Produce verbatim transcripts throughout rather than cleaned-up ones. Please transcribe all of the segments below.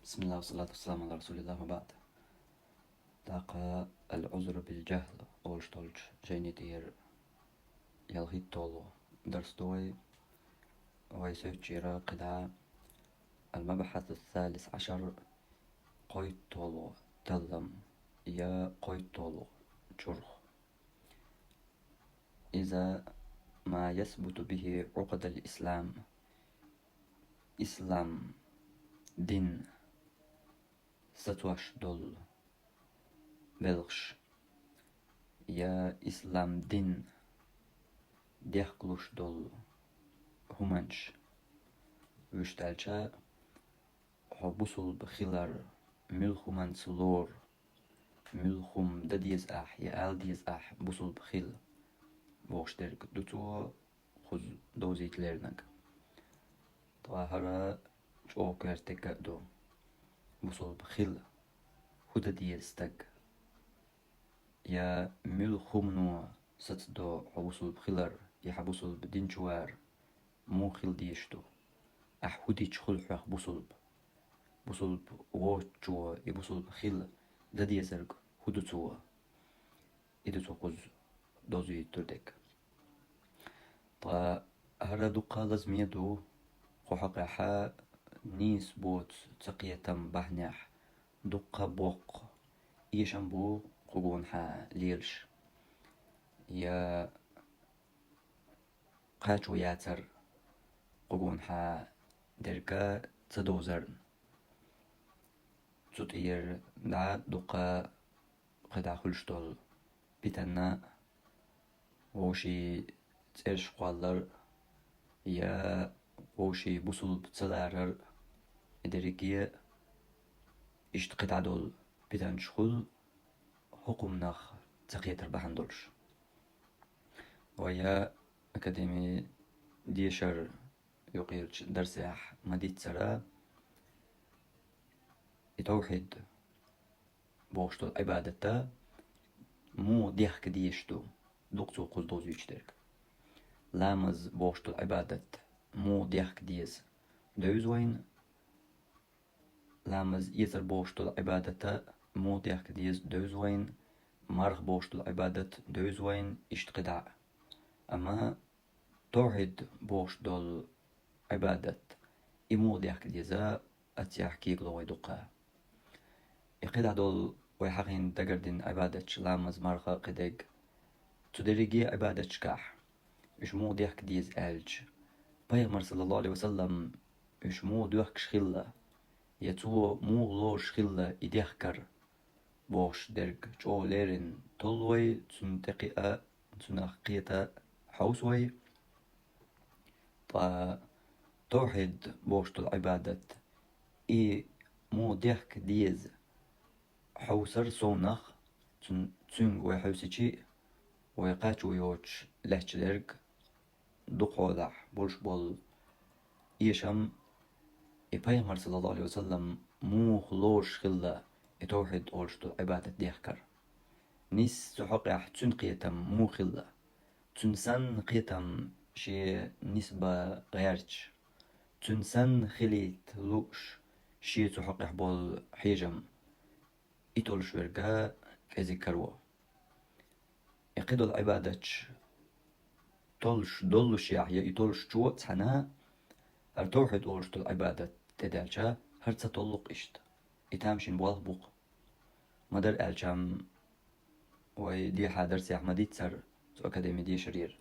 بسم الله والصلاة والسلام على رسول الله وبعد. ТӀаккха العذر بالجهل олуш долчу жайни тӀера ялхитталгӀа дарс ду вай. Вай соьцучуьра кхидӀа المبحث الثالث عشر, кхойтталгӀа таллам я кхойтталгӀа чурх. إذا ما يثبت به عقد الإسلام, ислам дин сацош долу белхаш, я ислам дин дехкалуш долу хӀуманаш вуьшта аьлча, хьо бусулба хилар муьлха хӀуманца лору, муьлха хӀума дан деза ахь, я ала деза ахь бусулба хила, бохуш дерг ду цо кхуза довзийта леринарг. Ткъа хӀара чӀогӀа коьрта дерг а ду. Бусулба хила хӀун дан деза стаг? Я муьлха хӀумано сацадо хьо бусулба хилар, я хьан бусулба дин чу вар муха хила дезаш ду? Ахь хӀун дича хуьлу хьох бусулба? Бусулба воцучо и бусулба хила дан дезарг хӀун ду цо? И ду цо кхуза довзуьйтур дерг. Ткъа хӀара дуккха лазаме ду, кху хьокъехь нийса боцу цакхетам бахьанехь дуккха боккха эшам бу кху гонахьа лелаш. Я кхачо яцар кху гонахьа дерг а ца довзарна. Цу тӀера дӀа дуккха кхидӀа хуьлуш долу питанна вовшийн цӀераш кхоллар, я вовшийн бусулба ца ларар, и дерриге иштта кхидӀа долу питанаш хуьлу хӀокху хӀуманах цакхетар бахьана долуш. Вай академин дешар юкъерчу дарсехь ма-дийццара, и тавхьид бохуш долу Ӏибадат муха дехка дезаш ду, дукха цо кхуза довзуьйтуш дерг. Ламаз бохуш долу Ӏибадат муха дехка деза, девза вайна. Ламаз эцар бохуш долу Ӏибадат муха дехка деза, девза вайна. Марха бохуш долу Ӏибадат девза вайна, иштта кхидӀа а. Амма тавхьид бохуш долу Ӏибадат, и муха дехка деза, аццехь кегало вай дуккха. И кхидӀа долу вай хьахийна дагардина Ӏибадаташ, ламаз, марха, кхидерг, цу дерриге Ӏибадаташкахь уьш муха дехка деза аьлча, Пайхамар, саллаллаху Ӏалайхи ва саллам, уьш муха доьхкуш хилла, я цо муха лоруш хилла и дехкар, бохуш дерг чӀогӀа леррина толлу вай, цунна тӀекхиа, цунах кхета хьовса вай. Ткъа тавхьид бохуш долу Ӏибадат, и муха дехка деза хьовсар совнах, цун-, цуьнга вай хьовсичи, вай кхачо йоцуш лаьтташ дерг дукхахьолахь болуш болу эшам, и Пайхамар, саллаллаху Ӏалайхи ва саллам, муха лоруш хилла и тавхьид олуш долу Ӏибадат дехкар. Нийса цу хьокъехь цуьнан кхетам муха хилла? Цуьнан санна кхетам шен нийса бан гӀерташ, цуьнан санна хилийта лууш шен цу хьокъехь болу хьежам, и толлуш верг а кӀезиг караво. И кхидолу Ӏибадаташ толлуш доллушехь, я и толлушчу а цхьаьна, хӀара тавхьид олуш долу Ӏибадат тӀедаьлча, хӀара ца толлу-кх иштта. И тамашийна болх бу-кх. Ма-дарра аьлча, вай дехьа дарсехь ма-дийццара, цу академин дешарера.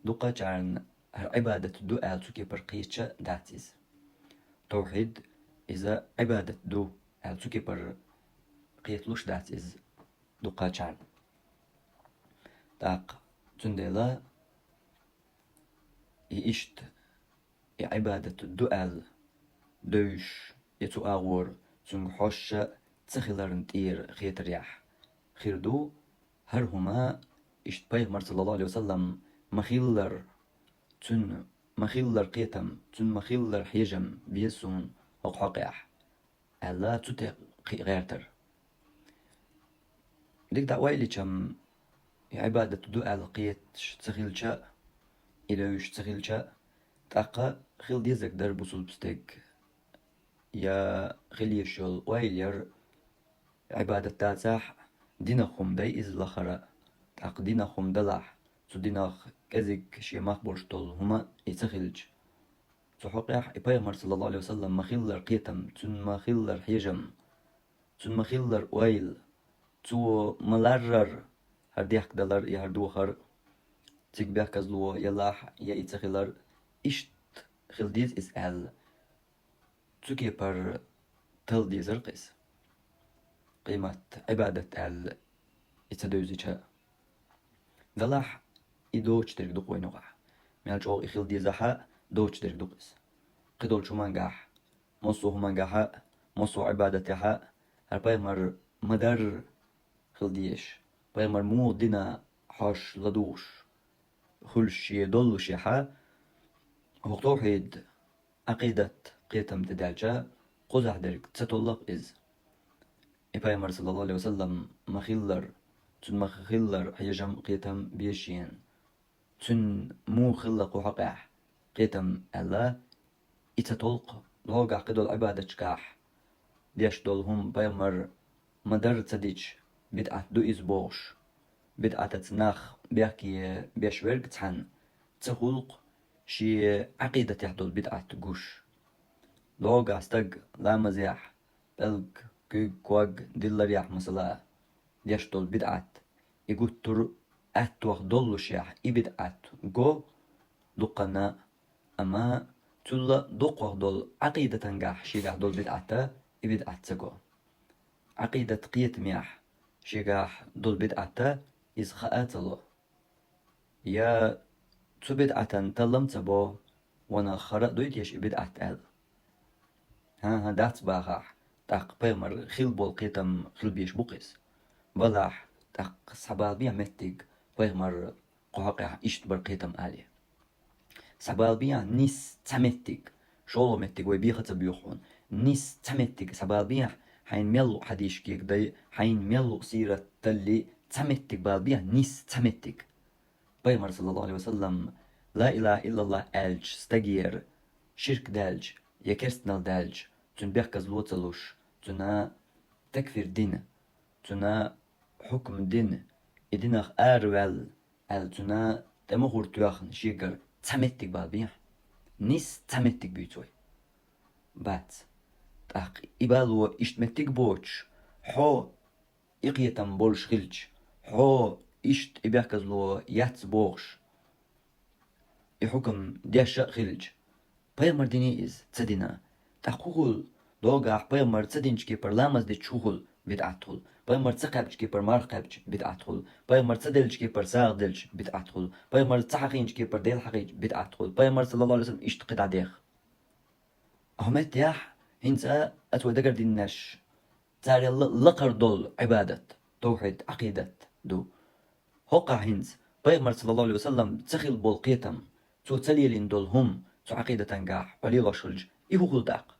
Дуккхачарна хӀара Ӏибадат ду аьлла цу кепара кхеташ а дац иза. Тавхьид, иза Ӏибадат ду аьлла цу кепара кхеталуш дац иза дуккхачарна. ТӀаккха цундела и иштта, и Ӏибадат ду аьлла девзаш, я цу агӀор цуьнга хьожуш а ца хиларна тӀера хетарехь, хир ду хӀара хӀума, иштта Пайхамар, саллаллаху Ӏалайхи ва саллам, ма-хиллара, цуьнан ма-хиллара кхетам, цуьнан ма-хиллара хьежам беза суна хӀокху хьокъехь, аьлла, цу тӀе кхиа гӀертар. Дика дӀаойлича, и Ӏибадат ду аьлла кхеташ ца хилча а, и девзаш ца хилча а, тӀаккха хила дезарг дара бусулба стеган я хила езаш йола ойла яр, Ӏибадат дацахь, динах хӀума дай иза лахара, тӀаккха динах хӀума далахь, цу динах кӀезиг шен мах болуш долу хӀума и ца хилча. Цу хьокъехь и пайхамар, саллаллаху Ӏалайхи ва саллам, ма хиллара кхетам, цуьнан ма хиллара хьежам, цуьнан ма хиллара ойла, цо ма ларрара хӀара дехкадалар я хӀара дохар, цига бехказло елахь я и ца хилар, иштта хила деза иза аьлла. Цу кепара талла дезара-кх иза. Къемат Ӏибадат аьлла и ца девзича. Делахь и доцуш дерг ду-кх вайна юкъахь. Мел чӀогӀа и хила дезахь а, доцуш дерг ду-кх иза. Кхидолчу хӀумангахь, массо а хӀумангахь а, массо а Ӏибадатехь а, хӀара пайхамар ма-дарра хила дезаш, пайхамар муха дина хьожуш ладугӀуш хуьлуш шен доллушехь а, хӀокху тавхьид, Ӏакъидат кхетам тӀедаьлча, кхузахь дерг ца толлу-кх иза. И пайхамар, саллаллаху Ӏалайхи ва саллам, ма хиллара, цуьнан ма хиллара хьежам, кхетам беза шена. Цуьнан муха хилла кху хьокъехь кхетам аьлла, и ца толлу-кх, логахь кхидолу Ӏибадатчигахь деш долу хӀума пайхамар ма-дарра ца дича, бидӀат ду иза бохуш, бидӀатаца нах бехке беш верг цхьаьна ца хуьлу-кх шен Ӏакъидатехь долу бидӀат гуш. Логахь стаг ламазехь, пӀелг, куьг, ког дилларехь, масала, деш долу бидӀат, и гуттар а аттох доллушехь, и бидӀат го дуккханна, амма цул а доккхох долу Ӏакъидатангахь шегахь долу бидӀат а и бидӀат ца го. Ӏакъидат кхетамехь шегахь долу бидӀат а иза хаа ца ло. Я цу бидӀатан таллам ца бо, ванах хӀара а дуй теша и бидӀат аьлла? ХӀан-хӀа, дац бахахь, тӀаккха пайхамар хила болу кхетам хила безаш бу-кх иза. Балахь, тӀаккха схьабалабехьа меттиг пайхамар кху хьокъехь иштта бара кхетам алий. Схьабалабехьа нис цхьа меттиг, шолгӀа меттиг вай беха ца боьху хьуна. Нис цхьа меттиг схьабалабехьа, хьайна мел луъу хьадисаш кегадай, хьайна мел луъу сират таллий, цхьа меттиг балабехьа, нис цхьа меттиг. Пайхамар, саллаллаху Ӏалайхи ва саллам, ла илаха иллаллах аьллачу стагера ширк даьлча я керстанал даьлча, цуьнан бехказло ца луш, цуьнан такфир дина, цуьнан хьукм дина, и динах араваьлла аьлла, цуьнан тӀе мухӀар тоьхна шегара цхьа меттиг балабехьа. Нис цхьа меттиг буьйцу вай. Бац. ТӀаккха и бало иштта меттиг боцуш, хьо и кхетам болуш хилча, хьо иштта и бехказло яц бохуш, и хьукам деш а хилча, пайхамар диний иза? Ца дина. ТӀаккха хӀун хуьлу? Догахь пайхамар ца динчу кепара ламаз дича хӀун хуьлу? БидӀат хуьлу. Пайхамар ца кхаьбчу кепара марха кхаьбча, бидӀат хуьлу. Пайхамар ца деллачу кепара сагӀа делча, бидӀат хуьлу. Пайхамар ца хьахийначу кепара Дела хьахийча, бидӀат хуьлу. Пайхамар, саллаллаху Ӏалайхи ва саллам, иштта кхидӀа деха. Ахьа меттехь, хӀинца аса вай дагардинарш, царел лакхара долу Ӏибадат, тавхьид, Ӏакъидат ду. ХӀокхахь хӀинца, пайхамар, саллаллаху Ӏалайхи ва саллам, ца хила болу кхетам, цо ца лелийна долу хӀума, цу Ӏакъидатангахь хьо лелош хилча, и хӀун хуьлу тӀаккха?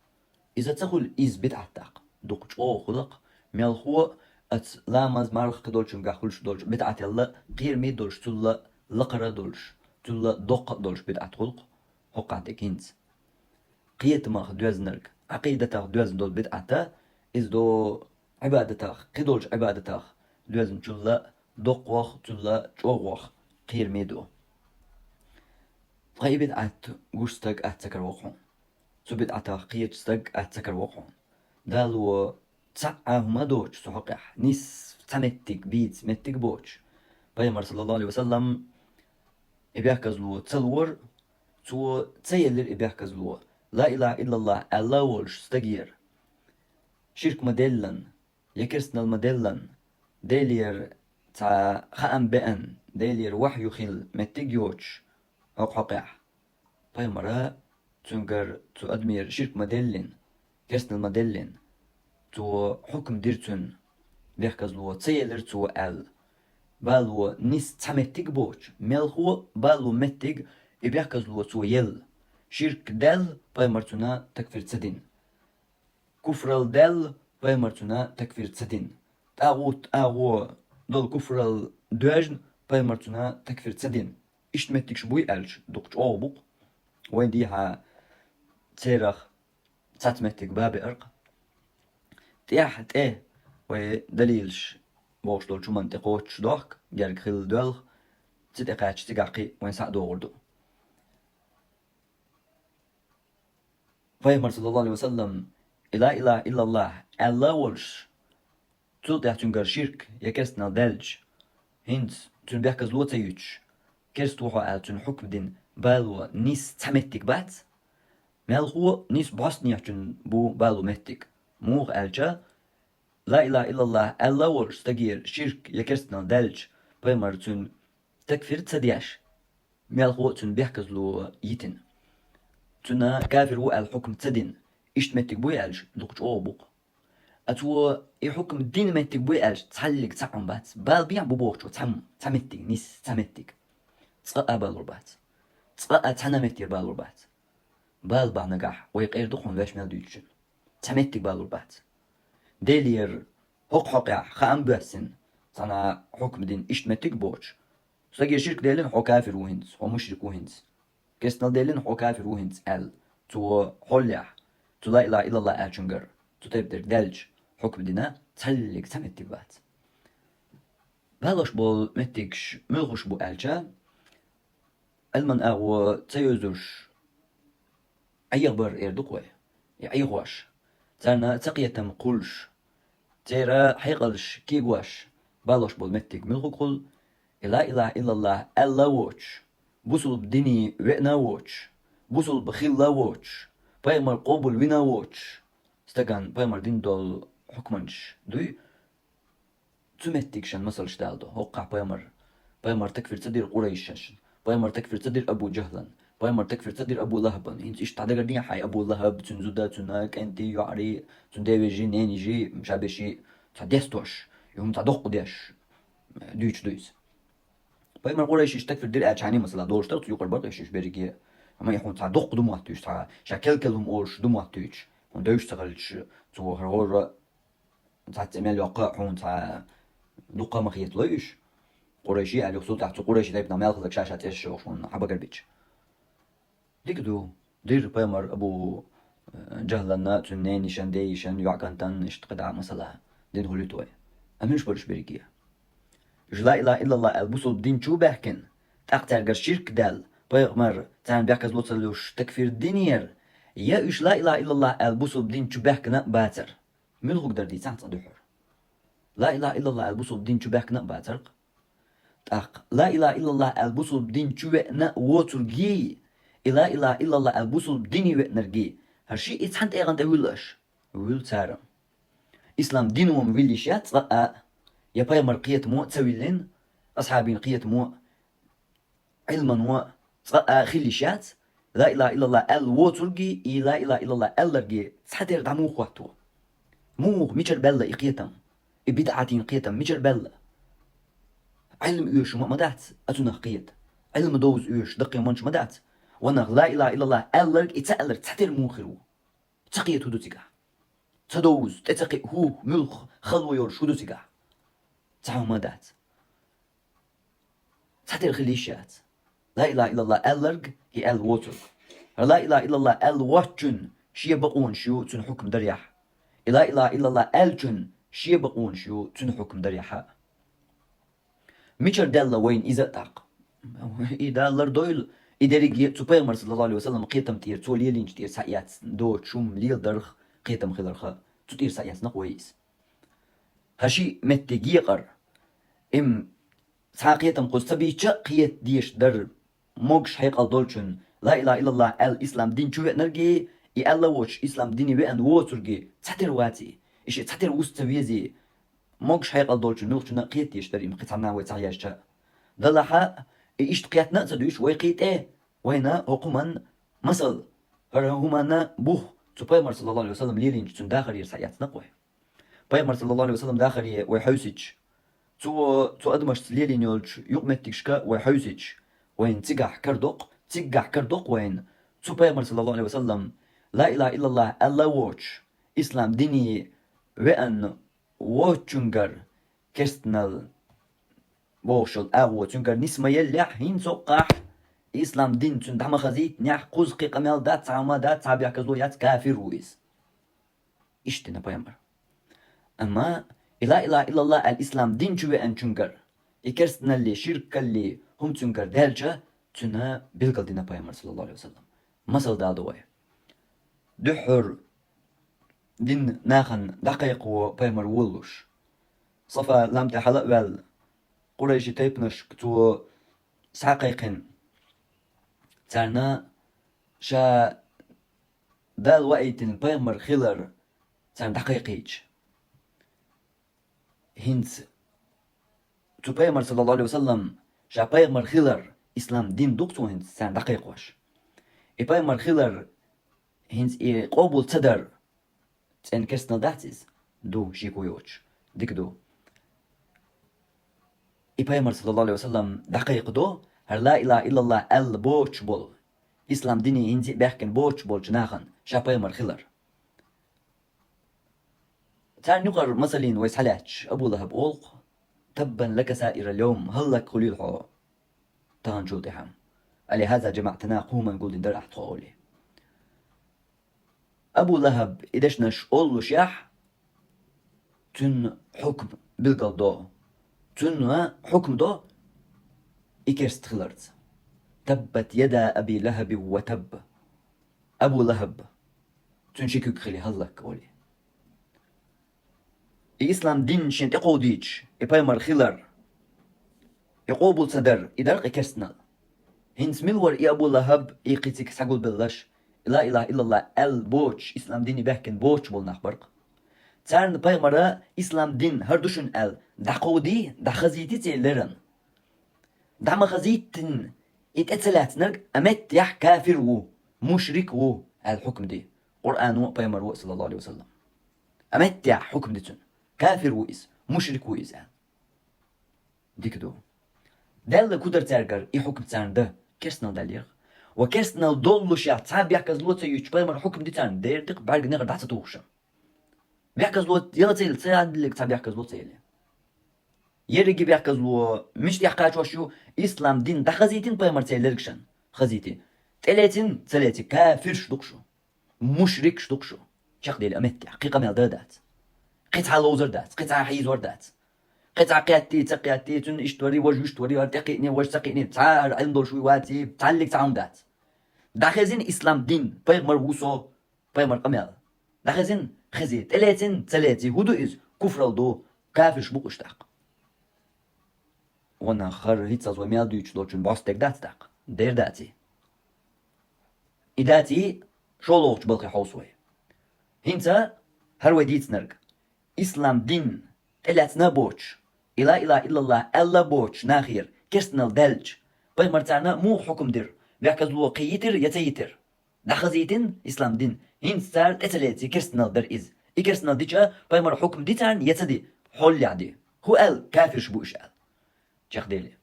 Иза ца хуьлу, иза бидӀат тӀаккха. Дукха чӀогӀа хуьлу-кх, мелхо а, аса ламаз, марха кхидолчуьнгахь хуьлуш долчу бидӀателла, кхераме а долуш, цулла лакхара а долуш, цулла доккха а долуш бидӀат хуьлу-кх, хӀокхахь дерг хӀинца. Кхетамах доьзнарг, Ӏакъидатах доьзна долу бидӀат а, иза до Ӏибадатах, кхидолчу Ӏибадатах доьзначул а доккхох, цул а чӀогӀох кхераме ду. Ткъа и бидӀат гуш стаг атта ца караво-кх хьуна. Цу бидӀатах кхечу стаг атта ца караво-кх хьуна. Дало цхьа а хӀума доцуш цу хьокъехь, нис цхьа меттиг, бийца меттиг боцуш. Пайхамар, саллаллаху Ӏалайхи ва саллам, и бехказло ца лора, цо ца елира и бехказло, ла илаха иллаллах аьлла а волуш стагера. Ширк ма-деллан, я керстанал ма-деллан, Делера цхьа хаам беана, Делера вахью хилла меттиг йоцуш, хӀокху хьокъехь. Пайхамара цуьнгара цу адамера ширк ма-деллина, керстанал ма-деллина, цо хьукм дира цуьнан, бехказло ца елира цо аьлла. Бало нис цхьа меттиг боцуш, мелхо а бало меттиг, и бехказло цо елла. Ширк даьлла, пайхамар цуьнан такфир ца дина. Куфрал даьлла, пайхамар цуьнан такфир ца дина. ТӀагӀут, агӀо долу куфрал доьжна, пайхамар цуьнан такфир ца дина. Иштта меттигаш буй аьлча, дукха чӀогӀа бу-кх. Вайн дехьа церах цац меттиг ба беаркъ. ТӀехь тӀе вай далилаш бохуш долчу хӀуманна тӀе кхочуш дохк, герга хилла доьлху, цу тӀе кхаьчча цигахь кхин вайн схьа а догӀур ду. Пайхамар, саллаллаху алейхи ва саллам, и ла илаха иллаллах аьлла а волуш, цул тӀаьхьа цуьнгара ширк я керстанал даьлча, хӀинца цуьнан бехказло ца юьтуш, керста ву хьо аьлла цуьнан хьукм дина бало нис цхьа меттиг бац, мелхо а нис бӀостанехьчун бу бало меттиг. Муха аьлча, ла илаха иллаллах аьлла а волуш стагера ширк я керстанал даьлча, пайхамар цуьнан такфир ца деш, мелхо а цуьнан бехказло йитина. Цуьнан кафир ву аьлла хьукм ца дина, иштта меттиг буй аьлча, дукха чӀогӀа бу-кх. А цо и хьукм дина меттиг буй аьлча, цхьаллиг цхьа Ӏун бац. Бала бехьа бу бохучо цхьа, цхьа меттиг, нис цхьа меттиг. Цкъа а балур бац. Цкъа а цхьана меттера балур бац. Бала бахьа нагахь вай къера ду хьуна ваьш мел дуьйцучун. Цхьа меттиг балур бац. Делера хӀокху хьокъехь хаам боьссина, цхьана хьукм дина иштта меттиг а боцуш, стаге ширк делина, хьо кафир ву хӀинца, хьо мушрик ву хӀинца. Керстанал делина, хьо кафир ву хӀинца аьлла, цо хьоллехь, цу ла илаха иллаллах аьллачуьнгара, цу тайпа дерг даьлча, хьукм дина, цхьаллиг цхьа меттиг бац. Балош болу меттигаш муьлхаш бу аьлча, Ӏилман агӀо ца йозуш, Ӏехабар эр ду-кх вай, я Ӏехош, царна цакхетам кхуллуш, церан хьекъалш кегош, балош болу меттиг муьлхарг хуьлу, и ла илаха иллаллах аьлла а воцуш, бусулба дине веана а воцуш, бусулба хилла а воцуш, пайхамар къобал вина а воцуш, стаган пайхамар дина долу хьукманаш дуй, цу меттигашан масалш даладо. ХӀокхахь пайхамар, пайхамар такфир ца дира къурайшашна, пайхамар такфир ца дира Абу Жахлан, пайхамар такфир ца дира Абу Лахабан. ХӀинца иштта дӀадагардехьа хьайн Абу Лахаб, цуьнан зуда, цуьнан кӀентий, йоӀарий, цуьнан девежий, ненижий, ша беший цхьа дестош, и хӀума цхьа доккха деш дуьйцуш ду иза. Пайхамар къурайшаш такфир дира аьлча хьайна, масала, долуш дара цу юкъара бакъ ишиш берриге. Амма и хьуна цхьа доккха ду моттуьйтуш, цхьа ша кел-кел хӀума олуш ду моттуьйтуш, хьуна девзаш ца хилча, цо хӀара гӀора цхьацца мел йоккха а хьуна цхьа дуккха а ма хеталой уьш. Къурайши аьлла юха цул тӀаьхьа цу къурайши тайпанах мел хилларг ша-ша цӀераш йохуш хьуна хьан багар бича. Дика ду, дира пайхамар Абу, э, Жахланна, цуьнан ненишан, дейишан, йоӀ-кӀантан, иштта кхидӀа а масала. Дина хӀуллуьйту вай. Амма муьлш бара уьш берриге? Уьш ла илаха иллаллах аьлла бусулба дин чу баьхкина, тӀаккха цаьргара ширк даьлла, пайхамар царна бехказло ца луш такфир динера, я уьш ла илаха иллаллах аьлла бусулба дин чу баьхкина а бацара. Муьлхарг дара дийцахь цкъа дуьххьара. Ла илаха иллаллах аьлла бусулба дин чу баьхкина а бацара-кх. ТӀаккха ла илаха иллаллах аьлла бусулба дин чу веана а воцургий, и ла илаха иллаллах аьлла бусулба дине веанаргий, хӀара шиъ и цхьана тӀегӀан тӀе вуьллу аша? Вуьллу цара. Ислам дино-м вилла йиш яц цкъа а, я пайхамар кхетамо а ца виллина, асхьабийн кхетамо а, Ӏилмано а цкъа а хила йиш яц, ла илаха иллаллах аьлла воцургий, и ла илаха иллаллах аьлларгий цхьатера дӀа муха хӀотто? Муха, мичара баьлла и кхетам? И бидӀатийн кхетам мичара баьлла? Ӏилма оьшу хӀума а ма дац, а цунах кхета. Ӏилма довза оьшу даккхий хӀуманаш ма дац. Ванах ла илаха иллаллах аьлларг, и ца аьлларг цхьатера муха хир ву? Ца кхета хӀун ду цигахь? Ца довза, тӀе ца кхиа хӀу, муьлха хало йолуш хӀун ду цигахь? Цхьа хӀума а дац. Цхьатера хила йиш яц. Ла илаха иллаллах аьлларг, и аьлла воцург. ХӀара ла илаха иллаллах аьлла воцчун шен бакъонаш ю цуьнан хьукм дарехь. И ла илаха иллаллах аьллачун шен бакъонаш ю цуьнан хьукм дарехьа. Мичара даьлла вайна иза а тӀаккха? И Дала лардойла, и дерриге а цу пайхамар, саллаллаху алейхи ва саллам, кхетам тӀера, цо лелийначу тӀера схьаэцна доцуш хӀума леладарх, кхетам хиларх, цу тӀера схьаэцна-кх вай иза. ХӀара шиъ меттиг екъар, им цхьа а кхетам кхуза ца бийча а кхета дезаш дара, могуш хьекъал долчун, ла илаха иллаллах аьлла ислам дин чу веанаргий, и аьлла а воцуш ислам дине веана воцургий цхьатера ваций, и шиъ цхьатера вуса ца везий, могуш хьекъал долчун муьлххачунна а кхета дезаш дара, им кхин цхьанна а вай ца хьежча а. Делахь а, и иштта кхетна а ца дуьйш, вай кхин тӀе вайна хӀокху хӀуманна масал, хӀара хӀуманна бух цу пайхамар, саллаллаху алейхи ва саллам, лелийначу цуьнан дахаре схьаэцна-кх вай. Пайхамар, саллаллаху алейхи ва саллам, дахаре вай хьовсича, цо, цу адамашца лелийна йолчу юкъаметтигашка вай хьовсича, вайна цигахь карадоккху, цигахь карадоккху вайна, цу пайхамар, саллаллаху алейхи ва саллам, ла илаха иллаллах аьлла а воцуш, ислам дине веана воцучуьнгара, керстанал бохуш йолу агӀо цуьнгара нис ма еллехь, хӀинца хӀокхахь ислам дин цуьнан дӀа ма хазийтинехь, кхуза кхин къамел дац, цхьа хӀума дац, цхьа бехказло яц, кафир ву иза. Иштта дина пайхамар. Амма и ла илаха иллаллах аьлла ислам дин чу веанчунгара, и керстаналли, ширкалли хӀума цунгара даьлча, цунна билгалдина пайхамар, саллаллаху Ӏалайхи ва саллам. Масал дала ду вай. Дуьххьара дин нахана дӀакхайкхо пайхамар волалуш. Сафа лам тӀа хьала а ваьлла, къурайши тайпанашка цо схьакхайкхина. Царна ша Дала ваийтина пайхамар хилар царна дӀакхайкхийча. ХӀинца цу пайхамар, саллаллаху Ӏалайхи ва саллам, ша пайхамар хилар, ислам дин ду-кх цо хӀинца царна дӀакхайкхош. И пайхамар хилар, хӀинца и къобал ца дар, цӀена керстанал дац иза? Ду, шеко йоцуш. Дика ду. И пайхамар, саллаллаху Ӏалайхи ва саллам, дӀакхайкхадо, хӀара ла илаха иллаллах аьлла боцуш болу, ислам дине хӀинца а баьхкина боцуш болчу нахана ша пайхамар хилар. Царна юкъара масална вай схьалаьцча, Абу ЛахӀаб олу-кх: «Таббан лака саирал йовм», хӀаллак хуьлийла хьо таханчул тӀаьхьа. «Алихаза жамаӀтана», кху хӀуманна гулдина дара ахь тхо олий. Абу ЛахӀаб и дешнаш оллушехь, цуьнан хьукм билгалдо. Цуьнан хьукм до и керста хиларца. «Таббат яда Аби ЛахӀабин ва табб». Абу ЛахӀаб, цуьнан ши куьг хили хӀаллак олий. И ислам дин шен тӀекховдийча, и пайхамар хилар, и къобал ца дар, и дара-кх и керстанал. ХӀинца мила вара и Абу ЛахӀаб, и кхин цига схьагулбелларш, и ла илаха иллаллах аьлла боцуш, ислам дине баьхкина боцуш болу нах бара-кх. Царна пайхамара ислам дин хӀара ду шуна аьлла, дӀакховдий, дӀахазийти церан леррина. ДӀа ма хазийтина, и тӀе ца лаьцнарг а меттехь кафир ву, мушрик ву аьлла хьукм ди Къуръано а, пайхамаро а, саллаллаху Ӏалайхи ва саллам. А меттехь хьукм ди цуьнан. Кафир ву иза, мушрик ву иза аьлла. Дика ду. Даьлла кху дара цаьргара и хьукм царна дан, керстанал даьллера. Ва керстанал доллушехь цхьа бехказло ца юьйцуш пайхамар хьукм ди царна, дера дика бӀаьрган негӀар дӀа ца тухуш. Бехказло яла ца елла, ца яьллиг цхьа бехказло ца елла. Ерриге бехказло мича тӀехь кхачош ю, ислам дин дӀахазийтина пайхамар церан лергашна? Хазийти. ТӀелецина, ца леци, кафирш ду-кх шу. Мушрикаш ду-кх шу. Чекхдели а меттехь, кхин къамел дан дац. Кхин цхьа ловзар дац, кхин цхьа хьийзор дац. Кхин цхьа кхетти, ца кхетти, цуьнан иштта вари, важа вуьшта вари, хӀара тӀекхиъни, важа ца кхиъни, цхьа хӀара Ӏилма долуш вуй ваций, цхьаллиг цхьа хӀума дац. ДӀахезина ислам дин, пайхамар ву со, пайхамар къамел. ДӀахезина, хези, тӀелецина, ца леци, хӀун ду иза? Куфрал ду, кафирш бу-кх уьш тӀаккха. Ванах, хӀара хӀинццалц вай мел дуьйцуш долчун бӀостаниг дац тӀаккха? Дера даций? И даций, шолгӀачу балхе хьовса вай. ХӀинца хӀара вай дийцинарг. Ислам дин тӀелаьцна а боцуш, и ла илаха иллаллах аьлла а боцуш нахера керстанал даьлча, пайхамар царна муха хьукм дира, бехказло кхин йитира я ца йитира? ДӀахазийтина ислам дин, хӀинца цара тӀе ца леций, керстанал дара иза. И керстанал дича, пайхамар хьукм ди царна я ца ди, хьолехь ди? ХӀун аьлла, кафирш бу уьш аьлла? Чекхдели.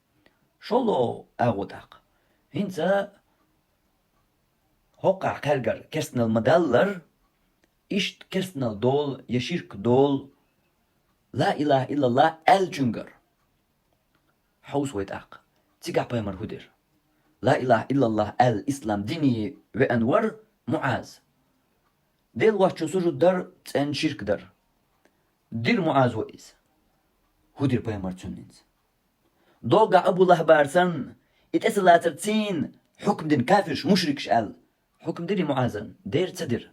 ШолгӀа агӀо тӀаккха. ХӀинца хӀокхахь кхаьргара керстанал ма-даллара, иштта керстанал долу я ширк долу, ла илаха иллаллах аьллачуьнгара. Хьовса вай тӀаккха. Цигахь пайхамар хӀун дира? Ла илаха иллаллах аьлла ислам дине веана вара МуӀаз. Делан воцчун сужуд дар, цӀена ширк дар. Дира МуӀазо иза. ХӀун дира пайхамар цуьнан хӀинца? Доггахь Абу ЛахӀабара санна, и тӀе ца лацар цийна хьукм дина кафирш, мушрикаш аьлла, хьукм дирий МуӀазан? Дера ца дира.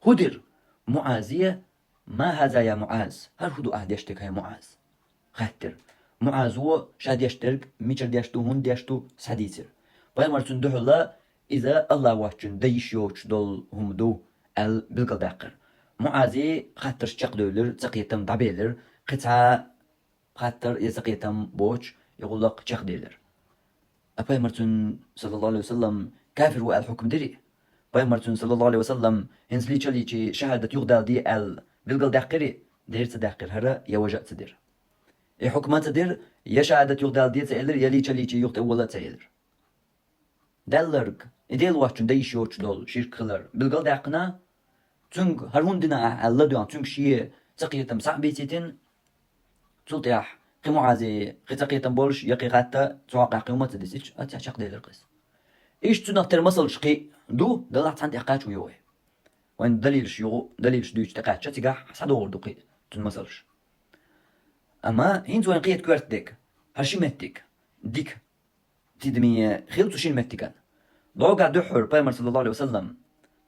ХӀун дира? МуӀазе: «Ма хаза я МуӀаз? ХӀара хӀун ду ахь деш дерг, хӀай МуӀаз?» — хаьттира. МуӀазо ша деш дерг, мичара деш ду, хӀунда деш ду, схьадийцира. Пайхамар цунна дуьхьала: «Иза АллахӀ воцчун дан йиш йоцуш долу хӀума ду», — аьлла билгалдаьккхира. МуӀазе хаттарш чекхдевлира, цакхетам дӀабелира, кхин цхьа хаттар я цакхетам боцуш, и гӀуллакх чекхделира. А пайхамар цуьнан, саллаллаху Ӏалайхи ва саллам, кафир ву аьлла хьукм дирий? Пайхамар цуьнан, саллаллаху Ӏалайхи ва саллам, хӀинца лийча а лийчий, шахӀадат юхадала де аьлла билгалдаьккхирий? Дера ца даьккхира хӀара, я важа а ца дира. И хьукма ца дира, я шахӀадат юхадала де ца элира, я лийча а лийчий юха тӀе вола а ца элира. Даьлларг, и Дела воцчун дан йиш йоцуш долу ширк хилар билгалдаьккхина, цуьнга хӀара хӀунда дина ахь аьлла ладоьгӀна, цуьнга шен цакхетам схьа а бийцийтина, цул тӀаьхьа кхин МуӀазе кхин цакхетам болуш, я кхин хатта, цу хьокъехь кхин хӀума а ца дисича, а цхьа чекхделира кхиз. Иштта цунах тера масалш кхин а ду, даллахь цхьаьна тӀе кхачо йо вай. Вайн далилаш югу, далилаш дуьйцу тӀекхаьчча, цигахь схьадогӀур ду кхин цуьнан масалаш. Амма хӀинца вайн кхета коьрта дерг, хӀара ши меттиг, дика, тидаме хила цу шина меттиган. Догахь дуьххьара пайхамар, саллаллаху алейхи ва саллам,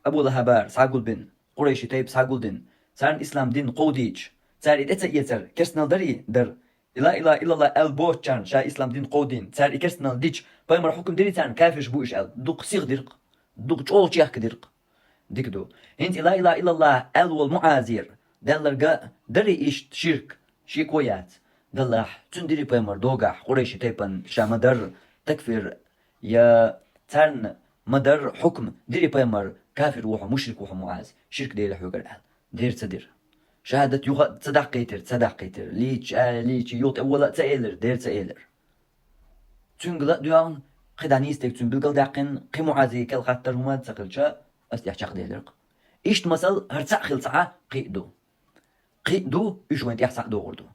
Абу Лахабара схьагулбина, къурайши тайпа схьагулдина, царна ислам дин кховдийча, цара и тӀе ца эцар керстанал дарий дар. И ла илаха иллаллах аьлла боцучарна ша ислам дин кховдийна, цара и керстанал дича, пайхамар хьукам дирий царна, кафирш бу уьш аьлла. Дукха сиха диркх, дукха чӀогӀа чехка диркх. Дика ду. ХӀинца и ла илаха иллаллах аьлла волу МуӀазера даьлларг дарий иштта ширк, шеко яц. Даллахь, цуьнан дирий пайхамар догахь, къурайши тайпана ша ма-дарра такфир, я царна ма-дарра хьукам дирий пайхамар, кафир ву хьо, мушрик ву хьо, МуӀаз, ширк дели хьоьгара аьлла. Дера ца дира. Шахадат юха а ца даккхийтира, ца даккхийтира. Лийча, а, лийча, юха тӀе вола а ца элира, дера ца элира. Цуьнга ла а доьгӀна, кхидӀа нийса дерг цуьнан билгалдаьккхина, кхин МуӀазе кхел хаттар хӀума а ца хилча, ас тӀехь чекхделира-кх. Иштта масал хӀара цхьаъ хилла ца Ӏа кхин а ду. Кхин а ду, уьш вайн тӀехь схьа а догӀур ду.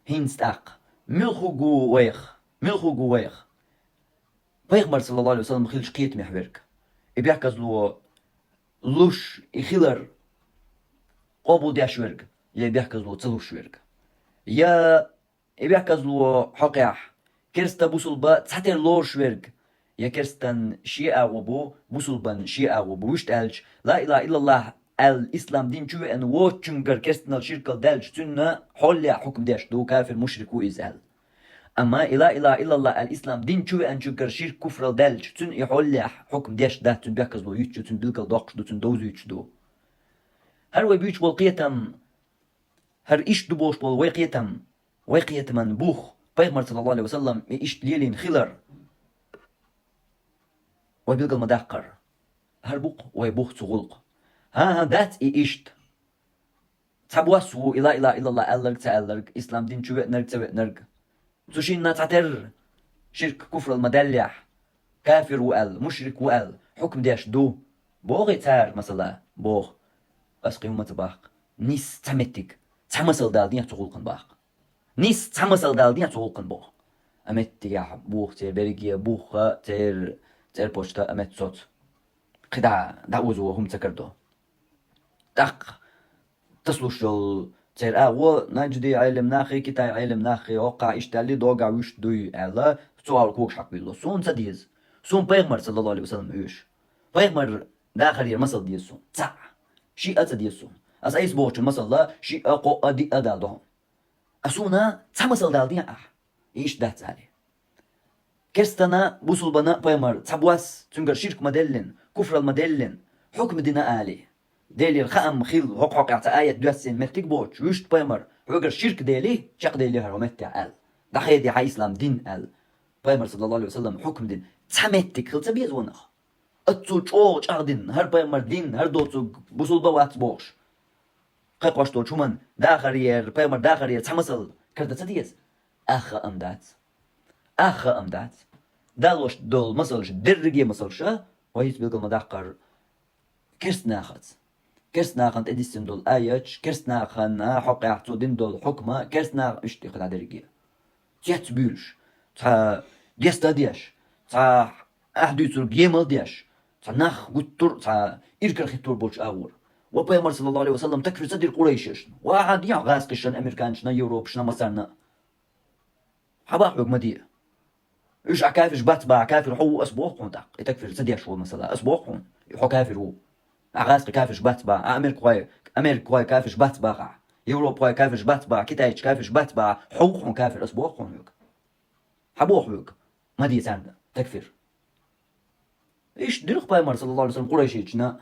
ХӀинца тӀаккха, муьлха ву вайх, муьлха ву вайх? Пайхамар, саллаллаху алейхи ва саллам, хилча кхетамехь верг. И бехказло луш, и хилар къобалдеш верг, я и бехказло ца луш верг. Я и бехказло хьокъехь, керста бусулба цхьатера лоруш верг, я керстан шен агӀо бу, бусулбан шен агӀо бу. Вуьшта аьлча, ла илаха иллаллах аьлла, ислам дин чу веана воцучуьнгара керстанал, ширкал даьлча, цуьнан хьолехь хьукам деш ду, кафир, мушрик ву иза аьлла. Амма и ла илаха иллаллах аьлла, ислам дин чу веанчуьнгара ширк, куфрал даьлча, цуьнан и хьолехь хьукам деш дац, цуьнан бехказло юьтуш ю, цуьнан билгал доккхуш ду, цуьнан довзуьйтуш ду. ХӀара вай буьйцуш болу кхетам, хӀара иштта ду бохуш болу вай кхетам, вай кхетаман бух, пайхамар, саллаллаху алейхи ва саллам, и иштта лелийна хилар, вай билгал ма-даккхара. ХӀара бу-кх вай бух цу гӀуллакх. ХӀан-хӀа, дац и иштта. Цхьабосса ву и ла илаха иллаллах аьлларг, ца аьлларг, ислам дин чу веанарг, ца веанарг. Цу шинна цхьатерра ширк, куфрал ма даьллехь, кафир ву аьлла, мушрик ву аьлла, хьукам деш ду. Бохий цара, масала, боху. Ас кхин хӀума ца боху. Нийса цхьа меттиг, цхьа масал дала дехьа цу гӀуллакхана боху. Нийса цхьа масал дала дехьа цу гӀуллакхана боху. А меттигехь боху церан берриге, бухха церан цӀерпочта а метта соцу. КхидӀа дӀаозо хӀума ца карадо. ТӀаккха тасалуш йолу церан агӀо, Наджди Ӏелам наххий, Китай Ӏелам наххий, хӀокхахь иштта аьллий, догахь вуьшта дуй аьлла, цу гӀала когаш хьакхуьйло. Суна ца деза. Суна пайхамар, саллаллаху алейхи ва саллам, оьшу. Пайхамар дахарера масал деза суна. Цхьаъ. Шиъ а ца деза суна. Ас айса бохучун масалла шиъ а, кхоъ а, диъ а дала до хьуна. А суна цхьа масал дала дехьа ахь. И иштта дац, алий. Керстана, бусулбана пайхамар цхьабосса, цуьнгара ширк ма деллина, куфрал ма деллина, хьукма дина, алий. Делера хаам хилла, хӀокху хьокъехь цхьа аят доьссина меттиг боцуш, вуьшта пайхамар, хьоьгара ширк дели, чекхдели хӀара хӀу меттехь аьлла. ДӀахеде хьан ислам дин аьлла. Пайхамар, саллаллаху алейхи ва саллам, хьукма дина. Цхьа меттиг хила ца беза ванах. Аццул чӀогӀа чӀагӀдина, хӀара пайхамар дин, хӀара доцург бусулба вац бохуш. Кхайкхош долчу хӀуман дахарера, пайхамар дахарера цхьа масал карда ца деза? Ах хаам дац. Ах хаам дац. Далош долу масалш, дерриге масалша, вай хӀинца билгал ма даккхара, керстанахаца. Керстанахана тӀедиссина долу аяташ, керстанахана хьокъехь цо дина долу хьукма, керстанаха иштта тӀехь дерриге. Цец буьйлуш, цхьа деста а деш, цхьа ахь дуьйцург емал а деш, цхьа нах гуттар а, цхьа иракарахиттор болчу агӀор. Ва пайхамар, саллаллаху алейхи ва саллам, такфир ца дира къурайшашна. Ва ахьа дехьа гӀазкхашна, американцашна, европашна, массарна. Хьан бах хьоьга ма де. Уьш ахь кафирш бац бахьа, кафир хьо ву ас боху хьуна тӀаккха. И такфир ца деш волу масала, ас боху хьуна, и хьо кафир ву. Ахь гӀазкхи кафирш бац бахьа, а америкахой, америкахой кафирш бац бахьа, европахой кафирш бац бахьа, китайчу кафирш бац бахьа, хьо ву хьуна кафир, ас боху хьуна хьоьга. Хьан боху хьоьга? Ма де царна такфир. Иштта дира-кх пайхамар, саллаллаху алейхи ва саллам, къурайшична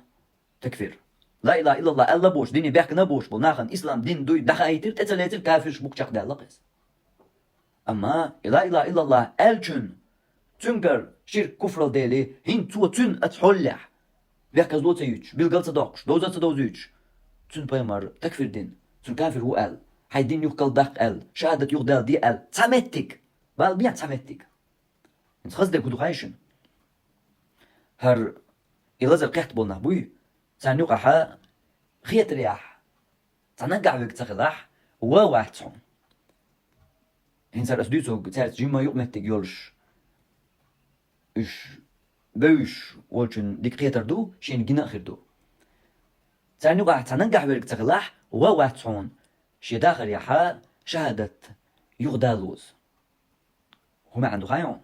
такфир. Ла илаха иллаллах аьлла а боцуш, дине баьхкина а боцуш болу нахана ислам дин дуй дӀахаийтира, тӀе ца лецира, кафирш бу-кх, чекхдаьлла-кх иза. Амма и ла илаха иллаллах аьллачун, цуьнгара ширк, куфрал дели, хӀинца цо цуьнан ацу хьоллехь бехказло ца юьтуш, билгал ца доккхуш, довза ца довзуьйтуш, цуьнан пайхамар такфир дина, цуьнан кафир ву аьлла, хьайн дин юхкалла даккха аьлла, шахадат юхадала де аьлла, цхьа меттиг, бала бехьа цхьа меттиг. ХӀинца хаза дерг хӀун ду хаьий шуна? ХӀара и лазар кхетта болу нах буй, царна юкъахьа хетарехь, цхьа наггахь верг ца хилахь, ва вац хьуна. ХӀинца хӀара ас дуьйцург цаьрца жимма юкъаметтиг йолуш, уьш бевзаш волчун дика кхетар ду, шена гина а хир ду. Царна юкъахь цхьа наггахь верг ца хилахь, ван вац хьуна шен дахарехьа шахӀадат юха далоза. ХӀун маьӀна ду хаьий хьуна?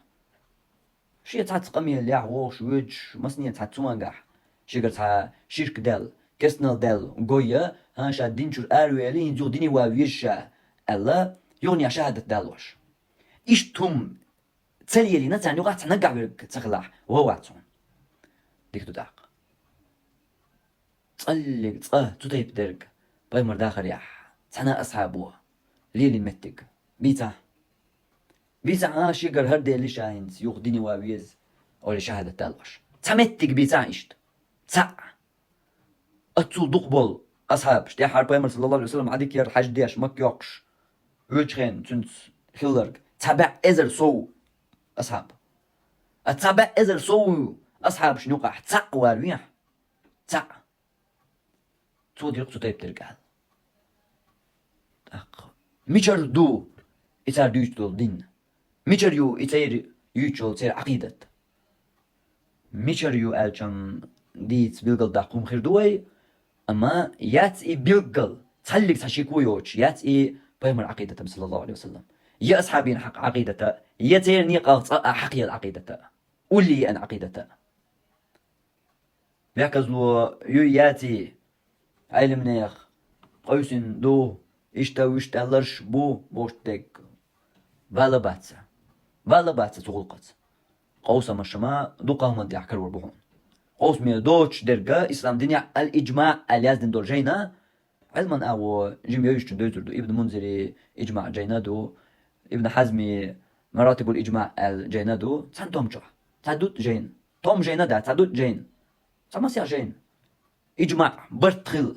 Шен цхьацца къамелехь вогӀуш, воьдуш, массане цхьацца цу мангахь шегара цхьа ширк даьлла, керстанал даьлла гой, хӀан, ша дин чуьра аравели, хӀинца юха дине ван веза ша, аьлла, юханехьа шахӀадат далош. Иштта хӀума ца лелийна, царна юкъахь цхьа наггахь верг ца хилахь, ван вац хьуна. Дика ду тӀаккха. ЦӀаллиг цкъа цу тайпа дерг пайхамар дахарехь цхьана асхьабо лелийна меттиг бийцахь. Бийцахь, а, шегара хӀара дели ша хӀинца юха дине ван веза, олий шахӀадат далош. Цхьа меттиг бийцахь иштта. Цхьаъ. Оццул дукха болу асхьабаш, тӀаьххьара пайхамар, саллаллаху Ӏалайхи ва саллам, Ӏадика яр хьаьж деш, Макка йоккхуш, воьдучу хенахь цуьнца хилларг, цхьа бӀе эзар сов асхьаб. А цхьа бӀе эзар сов асхьабашна юкъахь цхьаъ вар вехь, цхьаъ. Цо дира цу тайпа дерг аьлла. ТӀаккха мичара ду и цара дуьйцуш долу дин? Мичара ю и церан юьйцуш йолу церан Ӏакъидат? Мичара ю аьлча-м, дийца билгалдаккха хӀума хир ду вай, амма яц и билггал, цхьаллиг цхьа шеко йоцуш, яц и пайхамар Ӏакъидат-м, саллаллаху Ӏалайхи ва саллам, я асхьабийн хьакъ Ӏакъидат, я церан некъах цкъа а хьакъ елла Ӏакъидат, уллий еана Ӏакъидат. Бехказло юй яций, Ӏелимнех къовсина ду, иштта вуьшта аьлларш бу бохуш дерг бала бац. Бала бац цу гӀуллакхаца. Къовсамаш-м дуккха хӀуманна тӀехь карор бу хьуна. Къовсаме доцуш дерг ислам динехь ал-иджмаъ аьлла яздина долу жайна, Ӏилман агӀо жима йовзачунна девзар ду. Ибн Мунзири иджмаъ жайна ду, Ибн Хьазми Маратибул иджмаъ аьлла жайна ду. Цхьана том чохь цхьа ду жайна. Том жайна дац, цхьа ду жайна. Цхьа масех жайна. Иджмаъ, барт хилла.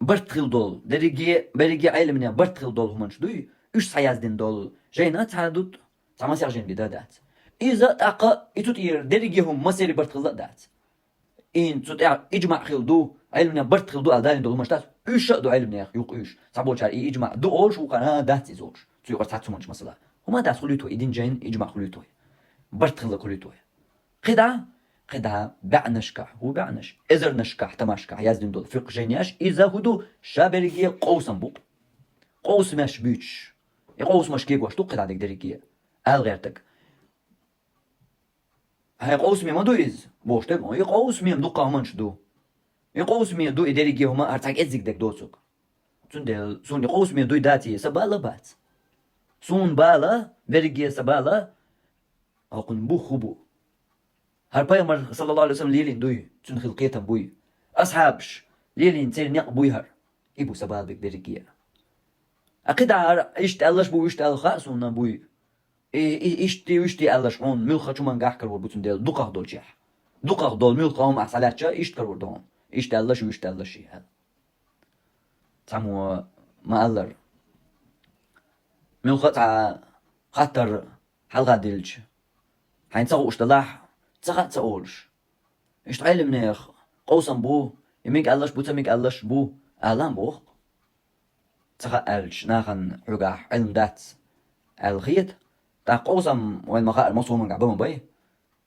Барт хилла долу, дерриге, берриге Ӏелимнех барт хилла долу хӀуманаш дуй, уьш схьаяздина долу жайна цхьа ду, цхьа масех жайна бида дац. Иза тӀаккха и цу тӀера дерриге хӀума масерри барт хилла а дац. Ин цу тӀехь иджмаъ хилла ду, Ӏелимнех барт хилла ду аьлла далийна долу хӀуманаш дац. Уьш а ду Ӏелимнех юкъа уьш. Цхьаболчара и иджмаъ ду олуш, вукхара дац иза олуш. Цу юкъара цхьацца хӀуманаш масала. ХӀума дац хуьлуьйту вай, и дин жайна иджмаъ хуьлуьйту вай. Барт хилла хуьлуьйту вай. КхидӀа, кхидӀа баьӀнашкахь, хӀун баьӀнаш, эзарнашкахь, тамашкахь яздина долу фикъхӀ жайнаш, иза хӀун ду, ша берриге къовсам бу. Къовсамаш буьйцуш. И къовсамаш кегош ду кхидӀа дерг дерриге. Ала гӀертарг. Хьайн къовсаме ма ду иза, бохуш дерг, и къовсаме-м дуккха хӀуманаш ду. И къовсаме ду и дерриге хӀума, хӀара цхьа кӀеззиг дерг доцург. Цундела суна и къовсаме дуй даций, сан бала бац. Суна бала, берриге сан бала, хӀокхуьнан бух хӀун бу? ХӀара пайхамар, саллаллаху Ӏалайхи ва саллам, лелийна дуй, цуьнан хилла кхетам буй. Асхьабаш лелийна церан некъ буй хӀара. И бу сан бала берг берриге. А кхидӀа хӀара иштта аьлларш бу, вуьшта аьлла хаьа суна буй. И, и, иштта, вуьшта аьлларш хьуна муьлххачу хӀумангахь карор бу, цундела дукхах долчехь. Дукхах долу муьлхха хӀума ахь схьалаьцча, иштта карор ду хьуна. Иштта аьлларш, вуьшта аьлларш и аьлла. Цхьаммо ма-аллара. Муьлхха а цхьа хаттар хьалха дилча, хьайна ца хууш далахь, ца хаьа ца олуш. Иштта Ӏелимнех къовсам бу, и мега аьлларш бу, ца мега аьлларш бу, ала-м боху. Ца хаьа аьлча, нахана хьоьгахь Ӏилма дац аьлла хета. ТӀаккха къовсам вайна ма-хаара, массо а хӀумангахь бан ма бай.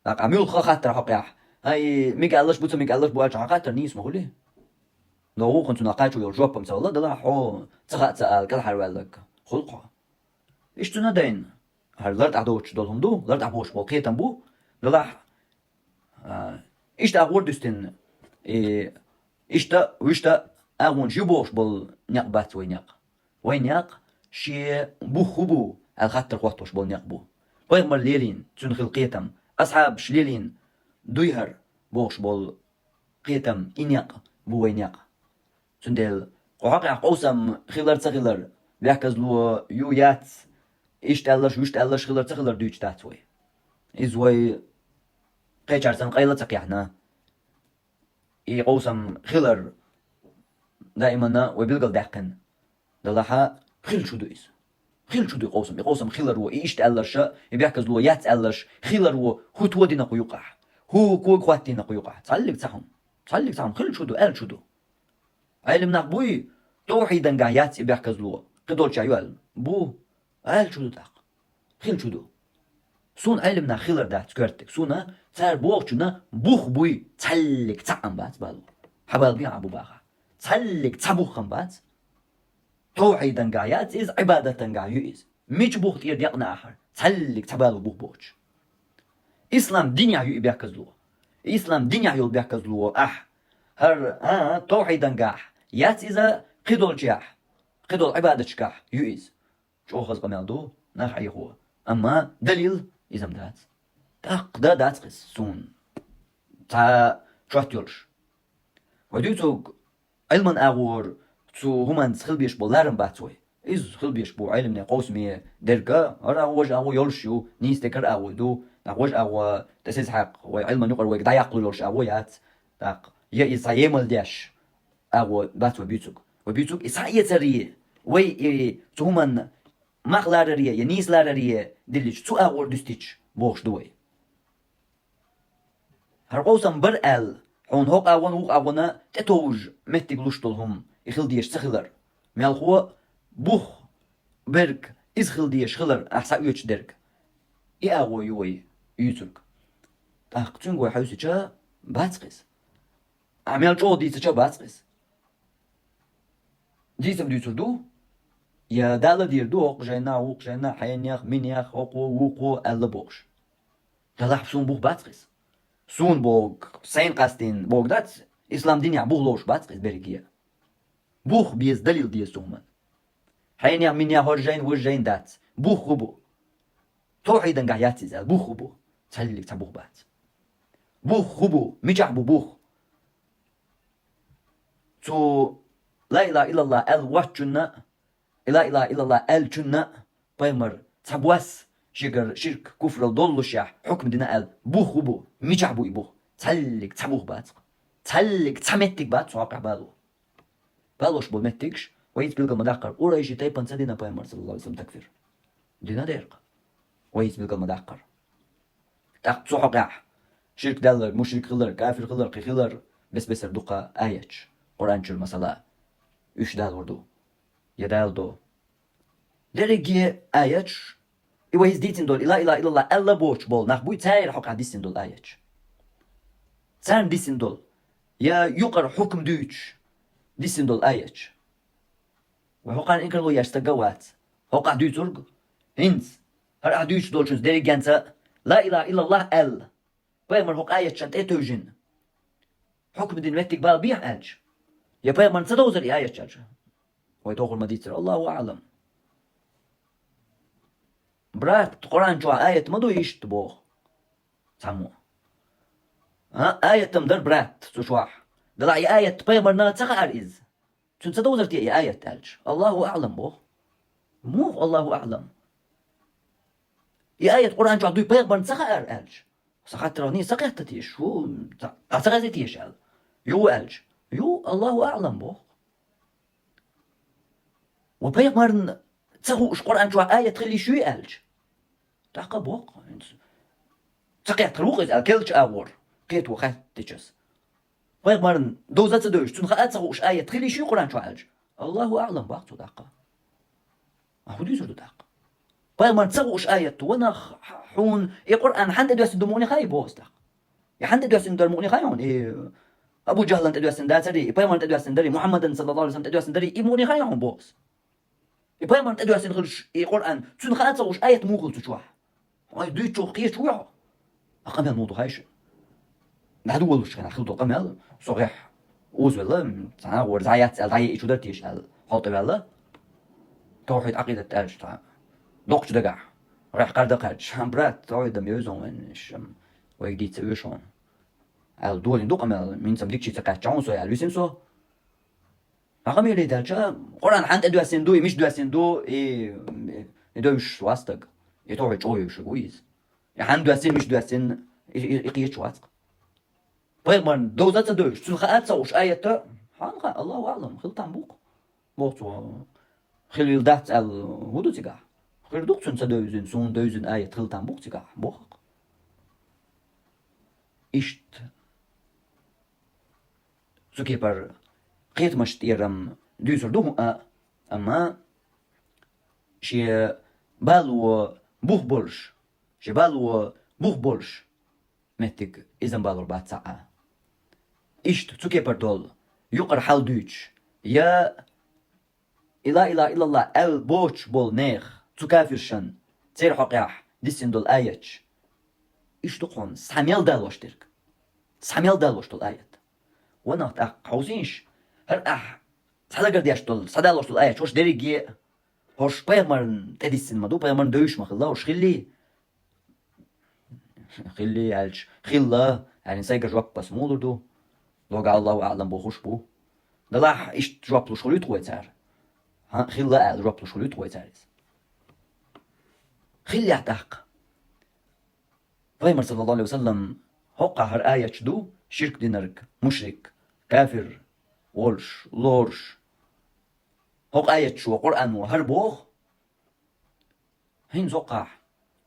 ТӀаккха муьлхха хаттар хьокхехь, хӀай, мега аьлларш бу, ца мега аьлларш бу аьлча, хьан хаттар нийса ма хуьлий? Но вукхунна цунах кхачо йолу жоп-м ца хилла, делахь хьо ца хаьа ца ала, кӀелхьарваьлларг хуьлу-кх хьо. Иштта цуьнан а дайна, хӀара лартӀахь доцуш долу хӀума ду, лартӀахь бохуш болу кхетам бу, делахь, а, иштта агӀор дуьстина, и, иштта, вуьшта агӀонаш ю бохуш болу некъ бац вай некъ. Вай некъ шен бух хӀун бу аьлла хаттар хӀоттош болу некъ бу. Пайхамар лелийна, цуьнан хилла кхетам, асхьабаш лелийна дуй хӀара бохуш болу кхетам, и некъ бу вай некъ. Цундела кху хьокъехь къовсам хилар ца хилар, бехказло ю яц, иштта аьлларш, вуьшта аьлларш хилар ца хилар дуьйцуш дац вай. Иза вай кхечара санна къайла а ца кхехьна. И къовсам хилар даиманна вай билгалдаьккхина. Делахь хилча хӀун ду иза? Хилча хӀун ду и къовсам? И къовсам хилар ву, и иштта аьлларша, и бехказло яц аьлларш хилар ву, хӀун тодина кху юкъахь? ХӀун кога хӀоттийна кху юкъахь? Цхьаллиг цхьа хӀума. Цхьаллиг цхьа хӀума. Хилча хӀун ду? Аьлча хӀун ду? Ӏелимнах буй, тавхьидангахь яц и бехказло. Кхидолча ю аьлла. Бу. Аьлча хӀун ду тӀаккха? Хилча хӀун ду? Суна Ӏелимнах хилар дац коьртаниг. Суна цара бохучунна бух буй, цхьаллиг цхьаъ-м бац бало. Хьабалабе Ӏа бу баха. Цхьаллиг цхьа бух хӀама бац. Тавхьидангахь яц иза, Ӏибадатангахь ю иза. Мича бух тӀера декъна ахьара? Цхьаллиг цхьа бала бух боцуш. Ислам динехь ю и бехказло. Ислам динехь йолу бехказло ахь. ХӀара, а, а, тавхьидангахь яц иза, кхидолчехь, кхидолу Ӏибадаташкахь ю иза. ЧӀогӀа хаза къамел ду нах Ӏехо. Амма далил иза-м дац. ТӀаккха дан дац-кх иза суна. Цхьа чот йолуш. Вай дуьйцург Ӏилман агӀор цу хӀуманца хила безаш болу ларам бац вай. Иза хила безаш бу Ӏилмане къовсаме дерг а, хӀара агӀо, важа агӀо йолуш ю, нийса дерг хӀара агӀо ду, нах важа агӀо тӀе сецахьаккха, вай Ӏилман юкъара вайга дӀаяккхалур йолуш агӀо яц. ТӀаккха я иза цхьа емал деш агӀо бац вай буьйцург. Вай буьйцург и схьаэцаре, вай и цу хӀуманна мах лараре я нийса лараре диллича, цу агӀор дуьстича бохуш ду вай. ХӀара къовсам бара аьлла, хьуна хӀокху агӀон, вукху агӀона тӀетовжа меттиг луш долу хӀума, и хила дезаш ца хилар. Мелхо бух берг иза хила дезаш хилар ахь схьаоьцуш дерг. И агӀо ю вай юьйцург. ТӀаккха цуьнга вай хьаьвсича бац-кх иза. Ахь мел чӀогӀа дийцича бац-кх иза. Дийцам дуьйцур ду? Я Дала дийр ду хӀокху жайнахь, вукху жайнахь, хьенех, минех, хӀокхо, вукхо аьлла бохуш. Делахь суна бух бац-кх иза. Суна боху, сайна къастийна боху дац, ислам динехь бух ловш бац-кх иза берриге. Бух беза, далил деза цу хӀуманна. Хьенех, минех, хӀара жайна, важа жайна дац. Бух хӀун бу? Тавхьидангахь яц иза аьлла, бух хӀун бу? Цхьаллиг цхьа бух бац. Бух хӀун бу? Мичахь бу бух? Цу ла илаха иллаллах аьлла воцчунна, и ла илаха иллаллах аьллачунна пайхамар цхьа бос шегара ширк, куфрал доллушехь хьукм дина аьлла, бух хӀун бу? Мичахь бу и бух? Цхьаллиг цхьа бух бац-кх. Цхьаллиг цхьа меттиг бац цу хьокъехь бало. Балош болу меттигаш вай хӀинца билгал ма даккхара. Къурайши тайпана ца дина пайхамар, саллаллаху алейхи ва саллям, такфир. Дина дера-кх. Вай хӀинца билгал ма даккхара. ТӀаккха цу хьокъехь ширк даьлларг, мушрик хилар, кафир хилар, кхин хилар, бес-бесара дукха аяташ. Къуръан чуьра, масала, уьш далур ду. Я даладо. Дерриге аяташ, и вай хӀинца дийцина долу, и ла илаха иллаллах аьлла боцуш болу нах буй, церан хьокъехь диссина долу аяташ. Царна диссина долу, я юкъара хьукм дуьйцуш диссина долу аяташ. Вай хӀокхарна инкарло еш стаг а вац. ХӀокхахь дуьйцург, хӀинца, хӀара ахь дуьйцуш долчунца дерригенца ла илаха иллаллах аьлла, пайхамар хӀокху аяташна тӀе а тевжина, хьукм дина меттиг бала бехьа аьлча, я пайхамарна ца довзара и аяташ аьлча, вай тохур ма дийццара, Аллаху аълам. Брат, Къуръан чохь аят ма ду иштта боху цхьаммо. А, аят-м дара, брат, цу чохь. Делахь и аят пайхамарна ца хаьара иза. Цуьнан ца довзар те и аят аьлча, Аллаху аълам боху. Муха Аллаху аълам? И аят Къуръан чохь дуй, пайхамарна ца хаьара аьлча, сан хаттарах нийса ца кхетта теша, хӀу, ца, ца хезий теша аьлла. Ю аьлча, ю, Аллаху аълам боху. Ва пайхамарна ца хууш Къуръан чохь аят хила йиш юй аьлча, тӀаккха боху хӀинца. Ца кхетта хир ву-кх иза аьлла, керлачу агӀор кхето хаьттича ас. Пайхамарна довза ца девзаш, цунна хаа ца хууш аят хила йиш юй Къуръан чохь аьлча, Аллаху аълам боху цо тӀаккха. А хӀун дуьйцур ду тӀаккха? Пайхамарна ца хууш аят ду, ва нах, хьуна и Къуръан хьанна тӀедоьссина ду мукъане хаьий боху ас тӀаккха? И хьанна тӀедоьссина дар мукъане хаьий хьуна? И Абу Джахлан тӀедоьссина дацарий, и пайхамарна тӀедоьссина дарий, Мухьаммадан, саллаллаху алейхи ва саллям, тӀедоьссина дарий, и мукъане хаьий хьуна боху ас? И пайхамарна тӀедоьссина хилча и Къуръан, цуьнан хаа ца хууш аят муха хилла цу чохь? Хьо и дуьйцучух кхечу вуй хьо? А къамел муха ду хаьий шуна? ДӀадолалуш хенахь хилла долу къамел, со гӀехь озавелла, цхьана а гӀора зӀе яц аьлла, дӀаяйича хӀун дара теша аьлла, хьалтӀаваьлла. Тавхьид, Ӏакъидат аьлча цхьа доккхачу дагахь, гӀехь кхарда кхаьчча, брат, тавхьид-м евза вайн, ишам вайга дийца веш хьуна аьлла, долийна ду къамел, минца-м дикачий ца кхаьчча хьуна со аьлла, висина со. Ахьа милли даьлча, Къуръан хьанна тӀедоьссина ду, и мича доьссина ду, и, и девзаш вац стаг. И тохьи чӀогӀа вевзаш ву иза. И хьанна доьссина, мича доьссина, и, и, и кхечу вац-кх. Пайхамарна довза ца девзаш, цуьнан хаа ца хууш аят, хьан хаьа, Аллаху аълам, хила там бу-кх. Боху цо, хилвийла дац аьлла, хӀун ду цигахь? Хир ду-кх цуьнан ца девзина, суна девзина аят хила там бу-кх цигахь, боху-кх. Иштта. Цу кепара кхетамаш тӀера-м дуьйцур ду хӀун а, амма шен бало бух болуш, шен бало бух болуш меттиг иза-м балур бац цхьа а. Иштта цу кепара долу юкъара хьал дуьйцуш, я и ла илаха иллаллахӀ аьлла боцуш болу нехан, цу кафиршан, церан хьокъехь диссина долу аяташ. Иштта ду хьуна, схьа мел далош дерг. Схьа мел далош долу аят. Ванах тӀаккха хьовсийша, хӀара ахь схьадагардеш долу, схьадалош долу аяташ, хӀорш дерриге а, хӀорш пайхамарна тӀедиссина ма ду, пайхамарна девзаш ма хилла, хӀорш хиллий? Хиллий аьлча, хилла, аьлла, сайга жоп ас муха лур ду? Лога Аллаху аълам бохуш бу. Делахь иштта жоп луш хуьлуьйту вай цара? ХӀан, хилла аьлла жоп луш хуьлуьйту вай цара иза? Хиллехь тӀаккха? Пайхамар, саллаллаху алейхи ва саллам, хӀокхахь хӀара аяташ ду, ширк динарг, мушрик, кафир волуш, лоруш. ХӀокху аяташ ву Къуръано хӀара боху, хӀинца хӀокхахь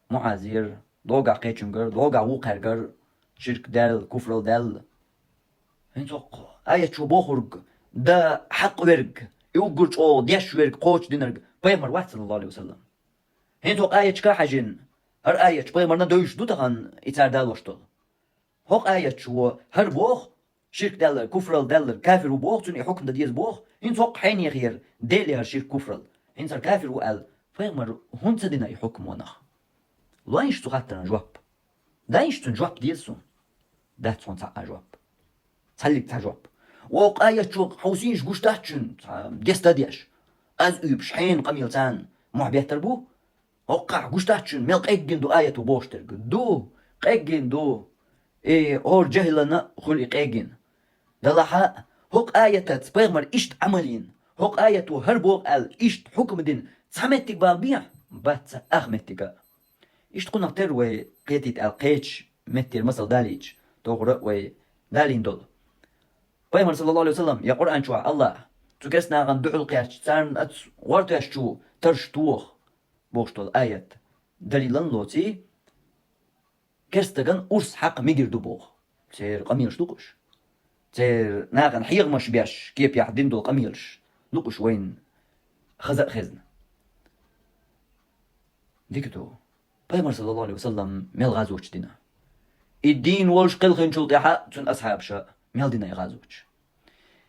Муазера, логахь кхечуьнгара, логахь вукхаьргара, ширк даьлла, куфрал даьлла. ХӀинца хӀокху аяташ ву бохург, дан хьакъ верг, и уггар чӀогӀа деш верг, кхочу динарг пайхамар вац, саллаллаху алейхи ва саллам. ХӀинца хӀокху аяташка хьаьжина, хӀара аяташ пайхамарна девзаш ду тахана и цара далош долу? ХӀокху аяташ ву хӀара боху, ширк даьлларг, куфрал даьлларг кафир ву боху, цунна и хьукм дан деза боху, хӀинца хӀокху хьенехера Деле хӀара ширк, куфрал. ХӀинца хӀара кафир ву аьлла, пайхамар хӀунда ца дина и хьукм ванах? Лойша цу хаттарна жоп. Дайша цунна жоп деза суна. Дац хьуна цхьа а жоп. Цхьаллиг цхьа жоп. Вокху аяташ ву хьовсийша гуш дац шуна, цхьа деста деш. Аз уьйбаш хьенан къамел царна мохь беттар бу? ХӀокхахь гуш дац шуна, мел къеггина ду аят ву бохуш дерг? Ду, къеггина ду. И хӀора жахӀилана а хуьлу и къеггина. Делахь а, хӀокху аятаца пайхамар иштта Ӏамал йина, хӀокху аято хӀара боху аьлла, иштта хьукма дина цхьа меттиг бала бехьа, бац цхьа ах меттиг а. Иштта кхунах тера вай кхетийта аьлла кхечу меттера масал далийча, тохара а вай далийна долу. Пайхамар, саллаллаху алейхи ва саллам, я Къуръан чохь Аллах, цу керста нахана дуьхьал кхаьчча, царна аца гӀортош чу тарш тоха, бохуш долу аят далилан лоций, керстаган урс хьакха мегар ду боху. Церан къамелаш ду-кх уьш. Церан нахана хьехамаш беш, кепехь дина долу къамелаш ду-кх уьш вайна хаза а хезна. Дика ду. Пайхамар, саллаллаху алейхи ва саллам, мел гӀазоташ дина? И дийна волуш кхелхинчул тӀаьхьа цуьнан асхьабаша мел дина и гӀазоташ?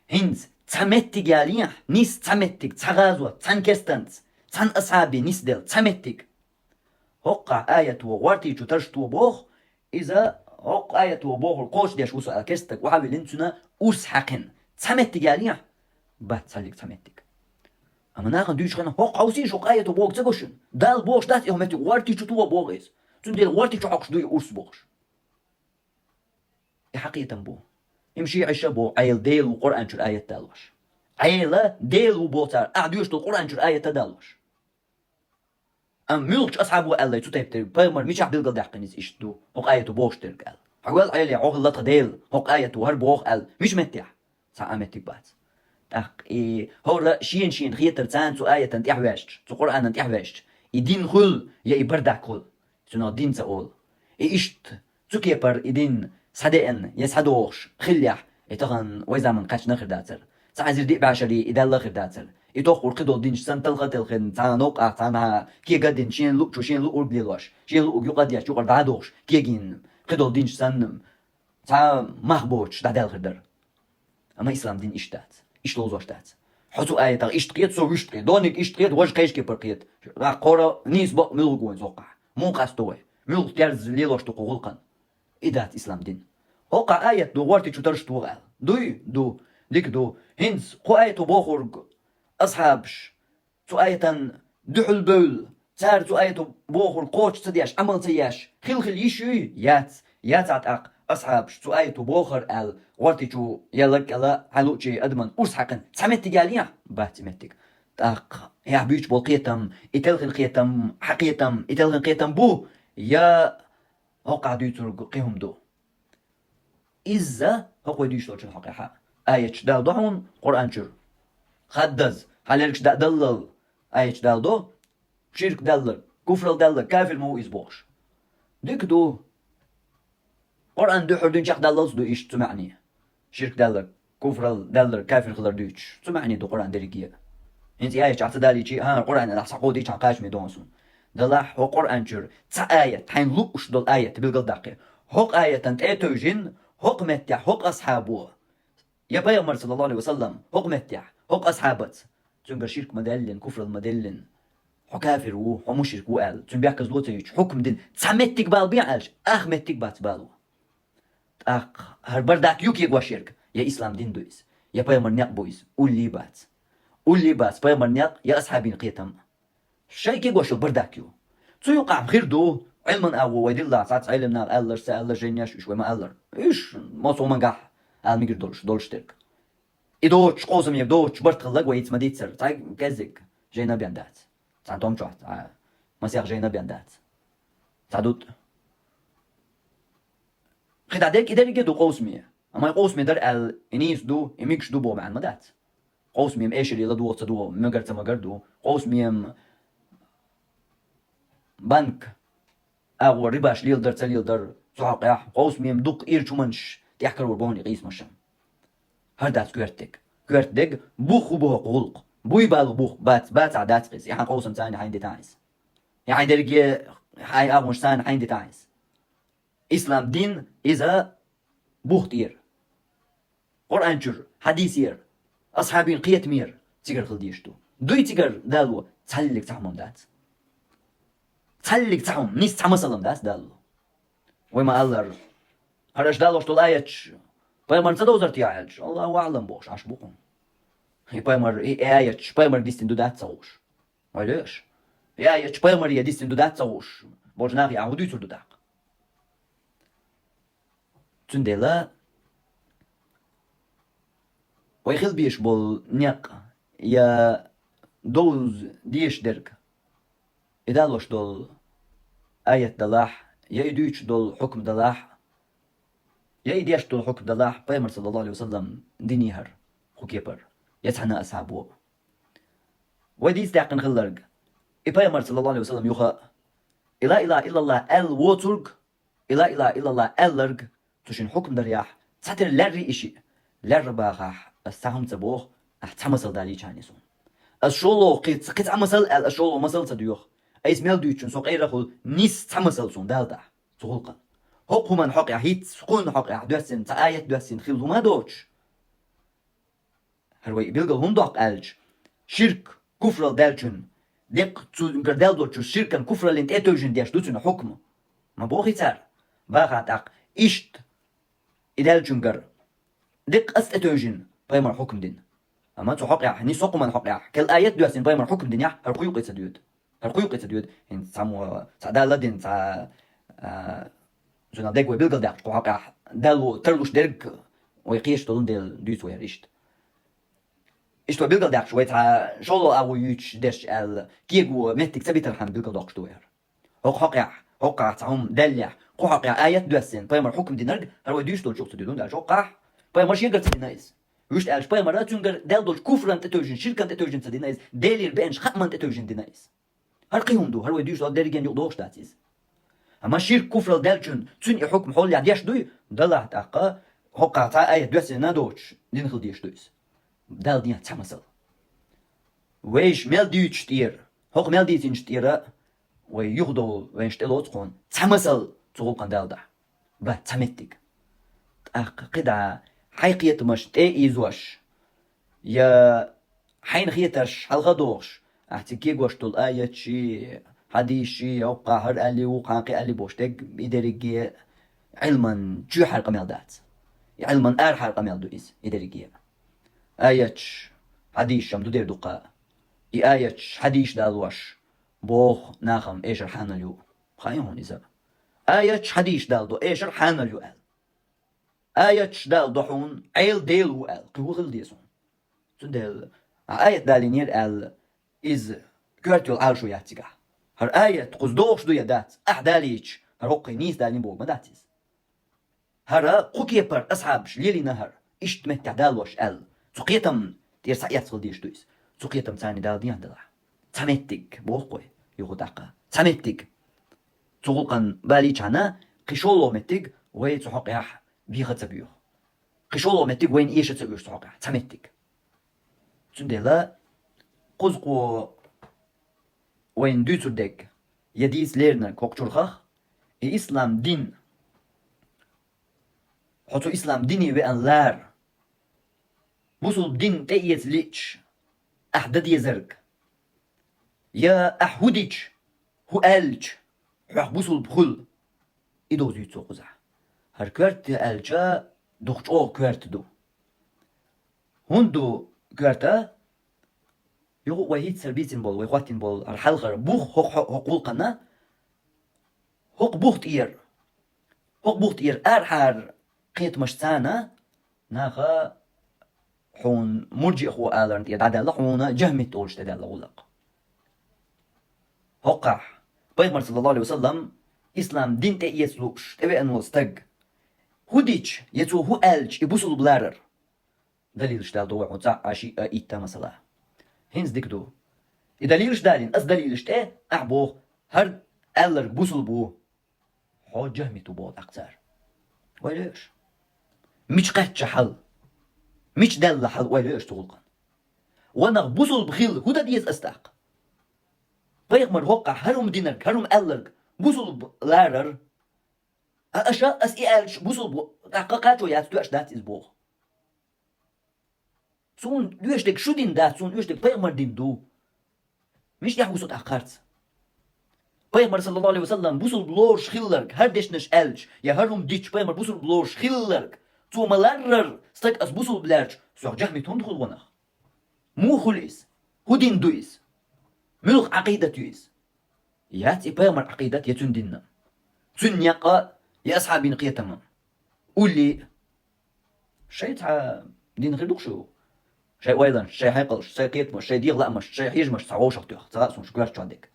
ХӀинца цхьа меттиг ялехь, нис цхьа меттиг, цхьа гӀазот, цхьана керстанца, цхьана асхьабе нисделла цхьа меттиг. ХӀокхахь аято гӀортий чу тарш тоха боху, иза хӀокху аято бохург кхочушдеш ву со аьлла, керстаг охьавиллина, цуьнан урс хьаькхина. Цхьа меттиг ялехь? Бац цхьаллиг цхьа меттиг. Амма нахана дуьйцучу хенахь, хӀокху хьовсийша, хӀокху аято боху ца го шуна? Далла бохуш дац и хӀокху меттиг, гӀортий чу тоха боху иза. Цундела гӀортий чу хьокхуш ду и урс бохуш. И хьан кхетам бу? Им шиӀаша а боху, Ӏела Дела ву Къуръан чуьра аят далош. Ӏела Дела ву боху цара, ахь доьшуш долу Къуръан чуьра аят а далош. Амма муьлхачу асхьабо аьллай цу тайпа дерг, пайхамар мичахь билгалдаьккхина иза иштта ду, хӀокху аято бохуш дерг аьлла? Хьо вел Ӏеле, хьо хилла тхан Дела, хӀокху аято хӀара боху аьлла, мича меттехь? Цхьа а меттиг бац. ТӀаккха и хӀора шена-шена хетар царна цу аятан тӀехь ваьшча, цу Къуръанан тӀехь ваьшча, и дин хуьлу я и бардак хуьлу, цунах дин ца олу. И иштта цу кепара и дин схьадеана я схьадохуш хиллехь, и тахана вай заман кхаьчна а хир дацара. Цхьа эзар диъ бӀе шаре и даьлла а хир дацара. И тоххур кхидолу динаш санна талха а телхина, цхьана новкъахь, цхьана кегадина, шена луъучо шена луъург лелош, шена луъург юкъа а деш, юкъара дӀа а дохуш, кегийна кхидолу динаш санна, цхьа мах боцуш дӀадаьлла хир дара. Амма ислам дин иштта дац. Иштта ловзош дац. Хьо цу аятах иштта кхета, со вуьшта кхета, дониг иштта кхета, важа кхечу кепара кхета. ТӀаккха хӀора нийса бакъ муьлха ву вайн соккхахь? Муха къасто вай? Муьлха терза лелош ду кху гӀуллакхана? И дац ислам дин. ХӀокхахь аят ду, гӀортий чу тарш тоха аьлла. Дуй? Ду. Дика ду. ХӀинца кху аято бохург асхьабаш цу аятан дуьхьал бевлла, цара цу аято бохург кхочуш ца деш, Ӏамал ца еш, хила-хила йиш юй? Яц. Яцахь тӀаккха асхьабаш цу аято бохура аьлла, гӀортий чу я лаг кӀела хьан луъучий адаман урс хьаькхина, цхьа меттиг ялехь? Бац и меттиг. ТӀаккха хьехь буьйцуш болу кхетам, и телхина кхетам, хьан кхетам, и телхина кхетам бу, я хӀокхахь дуьйцург кхин хӀума ду? Изза хӀокхо дуьйцуш долчун хьокъехь аяташ дала до хьуна Къуръан чуьра. Хаддаза, хьан лергаш даа даллал аяташ дала до, ширк даьлларг, куфрал даьлларг, кафир ма ву иза бохуш. Дика ду. Къуръан дуьхьал дин чекхдаллалц ду иштта цу маьӀне. Ширк даьлларг, куфрал даьлларг, кафир хилар дуьйцуш. Цу маьӀне ду Къуръан дерриге а. ХӀинца и аяташ ахь ца далийчи, хӀан, Къуръан ахь схьакховдийча, хьан кхачаме догӀу суна. Делахь хӀокху Къуръан чуьра цхьа аят, хьайна лууш долу аят билгалдаккхи. ХӀокху аятан тӀе а тевжина, хӀокху меттехь хӀокху асхьабо я пайхамар, саллаллаху Ӏалайхи ва саллам, хӀокху меттехь, хӀокху асхьабаца, цуьнгара ширк ма деллина, куфралла ма деллина, хьо кафир ву, хьо мушрик ву аьлла, цуьнан бехказло ца юьтуш, хьукам дина цхьа меттиг бала бехьа аьлча, ах меттиг бац бало. ТӀаккха хӀара бардак ю кегош ерг, я ислам дин ду иза, я пайхамар некъ бу иза, уллий бац. Уллий бац пайхамар некъ, я асхьабийн кхетам. Шайн кегош йолу бардак ю. Цу юкъахь хир ду, Ӏилман агӀо вай диллахь, цхьацца Ӏелам наха аьлларш, ца аьлларш, жайнеш уьш вай ма-аллара. Уьш массо а мангахь ала мегар долуш, долуш дерг. И доцуш, къовсаме доцуш барт хилларг вай ица ма-дийццара, цхьа кеззиг жайна бен дац. Цхьана том чохь, цхьа масех жайна бен дац. Цхьа дутт. КхидӀа дерг и дерриге ду къовсаме. Амма и къовсаме дара аьлла, и нийса ду, и мегаш ду боху маьӀна ма дац. Къовсаме-м эшаре ладогӀа ца догӀа, мегар ца магар ду. Къовсаме-м банк агӀор рибаш леладар ца леладар, цу хьокъехь, къовсаме-м дукха ирчу хӀуманаш тӀехь карор боху и къийсамаш. ХӀара дац коьртаниг. Коьртаниг бух хӀун боху гӀуллакх. Буй балха бух, бац, бацахь дац иза. И хьан къовсам царна хьайна дитахь иза. И хьайн дерриге хьайн агӀонаш царна хьайна дитахь иза. Ислам дин иза бух тӀера. Къуръан чуьра, хьадисера, асхьабийн кхетамера цигара хила дезаш ду. Дуй цигара Дало, цхьаллиг цхьа хӀума дац. Цхьаллиг цхьа хӀума, нийса цхьа масал-м дац Дало. Вай ма-аллара, хӀара аша далош долу аяташ пайхамарна ца довзар те аьлча, Аллаху аӀлам бохуш Ӏаш бу хьуна. И пайхамар, и аяташ пайхамарга дистина ду дац ца хууш. Вай лоьш. И аяташ пайхамаре дистина ду дац ца хууш. Болчу нахе ахьа хӀун дуьйцур ду тӀаккха? Цундела вай хила безаш болу некъ я довза дезаш дерг, и далош долу аят далахь, я и дуьйцуш долу хьукм далахь, я и деш долу хьукм далахь, пайхамар, саллаллаху Ӏалайхи ва саллам, динехьара кху кепара, я цхьана асхьабо. Вай дийца даьккхина хилларг, и пайхамар, саллаллаху Ӏалайхи ва саллам, юха а, и ла илаха иллаллах аьлла воцург, и ла илаха иллаллах аьлларг, цу шина хьукмдарехь, цхьатерра лаьррий и шиъ? Лаьрра бахахь, ас цхьа хӀума ца боху, ахь цхьа масал далийча хьан и суна. Ас шолгӀа кхин ц-, кхин цхьа масал аьлла, ас шолгӀа масал ца доьху. Айса мел дуьйцучун со къера хуьлу, нийса цхьа масал суна дала дахь, цу гӀуллакхана. ХӀокху хӀуманна хьокъехь хӀинца, кхунна хьокъехь доьссина, цхьа аят доьссина хилла хӀума а доцуш, хӀара вай билгал хӀунда доккху аьлча, ширк, куфралла даьллачун, деккъа цуьнгара даьлла долчу ширкан, куфраллин тӀе тевжина деш ду цуьнан хьукма. Ма бохий цара, баха тӀаккха, иштта и даьллачуьнгара деккъа ас тӀе тевжина пайхамар хьукм дина. Амма цу хьокъехь, ни со хӀуманна хьокъехь, кхел аят доьссина пайхамар хьукм динехь, хӀара кху юкъе ца доьду. ХӀара кху юкъе ца доьду, хӀинца цхьаммо цхьа Далла дина, цхьа, а, цуьнан дерг вай билгалдаьккхича, кху хьокъехь Далла тарлуш дерг вай кхеташ долун дела дуьйцу вай хӀара иштта. Иштта вай билгалдаьккхича, вай цхьа шолгӀа агӀо юьйцуш дерш аьлла, кего меттиг ца битархьама билгалдоккхуш ду вай хӀара. ХӀокху хьокъехь, хӀокхахь цхьа хӀума даьллехь, кху хьокъехь аят доьссина, пайхамар хьукм динарг, хӀара вай дуьйцуш долчух ца доьду, хӀунда аьлча хӀокхахь пайхамар шегара ца дина иза. Вуьшта аьлча, пайхамара цуьнгара даьлла долчу куфран тӀе тевжина, ширкан тӀе тевжина ца дина иза, Делера беанчу хааман тӀе тевжина дина иза. ХӀара кхин хӀума ду, хӀара вай дуьйцуш долу дерриге а юкъа догӀуш дац иза. Амма ширк, куфралла даьллачун, цуьнан и хьукм хьолехь деш дуй, далахь тӀаккха, хӀокхахь цхьа аят доьссина доцуш, дина хила дезаш ду иза. Далла дехьа цхьа масал. Вайша мел дуьйцуш тӀера, хӀокху мел дийцинчу тӀера, вай юхадовла, вайша тӀелоцу кхунна, цхьа масал цу гӀуллакхана Далла дахь. Бац цхьа меттиг. ТӀаккха кхидӀа хьайн кхетамаш тӀе а ийзош, я хьайна хетарш хьалха а дохуш, ахь цига кегош долу аятший, хьадисший, хӀокхахь хӀара аьлли, вукхахь кхин аьлли бохуш дерг, и дерриге Ӏилман чоьхьара къамел дац. И Ӏилман арахьара къамел ду иза, и дерриге. Аятш, хьадисшам ду дер дукха. И аятш, хьадисш далош, боху нахам эшар хьанал ю. Хаьий хьуна иза? Аятш, хьадисш далдо, эшар хьанал ю аьлла. Аятш далдо хьуна, Ӏела Дела ву аьлла, кхин хӀун хила деза хьуна? Цундела, ахь аят далийнера аьлла, иза коьрта йолу Ӏалашо яц цигахь. ХӀара аят кхуза догӀуш ду я дац, ахь далийча, хӀара хӀокхуьнга нийса далийна бохург ма дац иза. ХӀара кху кепара асхьабаш лелийна хӀара, иштта меттехь далош аьлла. Цу кхетам тӀера схьаэцна хила дезаш ду иза. Цу кхетам царна Далла дехьа далахь. Цхьа меттиг, боху-кх вай, юха тӀаккха. Цхьа меттиг. Цу гӀуллакхана балийчхьана, кхин шолгӀа меттиг вай цу хьокъехь беха ца боьху. Кхин шолгӀа меттиг вайна эша ца оьшу цу хьокъехь. Цхьа меттиг. Цундела кхуза кхо вайна дуьйцур дерг, я дийца леринарг хӀокху чурхах, и ислам дин, хьо цу ислам дине веана лара, бусулба дин тӀеэца лиъча, ахь дан дезарг, я ахь хӀу дича, хӀу аьлча, хьох бусулба хуьлу, и довзуьйту цо кхузахь. ХӀара коьрта аьлча, дукха чӀогӀа коьрта ду. ХӀунда ду коьрта? Юха а вай хӀинцца бийцина болу, вай хӀоттийна болу хӀара хьалхара бух хӀокху, хӀокху гӀуллакхана, хӀокху бух тӀера, хӀокху бух тӀера арахьара кхетамаш царна, наха хьуна мурджиъхо аларна тӀе дӀадаьлла, хьуна джахмит олуш тӀедаьлла гӀуллакх. ХӀокхахь, пайхамар, саллаллаху Ӏалайхи ва саллам, ислам дин тӀеэца лууш, тӀевеана волу стаг, хӀу дича, я цо хӀу аьлча, и бусулба ларар. Далилаш дала ду вай хьуна цхьаъ а, шиъ а, итт а, масала. ХӀинца дика ду. И далилаш далийна, ас далилаш тӀе, ахь боху, хӀара аьлларг бусулба ву. Хьо джахмит ву боху тӀаккха цара. Вай лоьш. Мича кхаьчча хьал? Мича даьлла хьал вай лоьш цу гӀуллакхана? Ванах бусулба хила хӀу дан деза ас тӀаккха? Пайхамар хӀокхахь хӀара хӀума динарг, хӀара хӀума аьлларг бусулба ларар. А аша, ас и аьлча, бусулба тӀаккха кхачо яц, тоьаш дац иза боху. Суна оьшург шу дин дац, суна оьшург пайхамар дин ду. Мича тӀехь ву со тӀаккха харц? Пайхамар, саллаллаху Ӏалайхи ва саллам, бусулба лоруш хилларг, хӀара дешнаш аьлча, я хӀара хӀума дича, пайхамар бусулба лоруш хилларг, цо ма-ларрара стаг ас бусулба лаьрча, сох джахмит хӀунда хуьлу ванах? Муха хуьлу иза? ХӀун дин ду иза? Муьлха Ӏакъидат ю иза? Яц и пайхамар Ӏакъидат я цуьнан динна? Цуьнан некъ а, я асхьабийн кхетам а? Уллий а. Шайн цхьа дин хир ду-кх шу? Шайн ойланаш, шайн хьекъалш, шайн кхетамаш, шайн дегӀан лаамаш, шайн хьежамаш цхьа вовшах тоьхна, ца хаьа суна шу коьрта чохь дерг.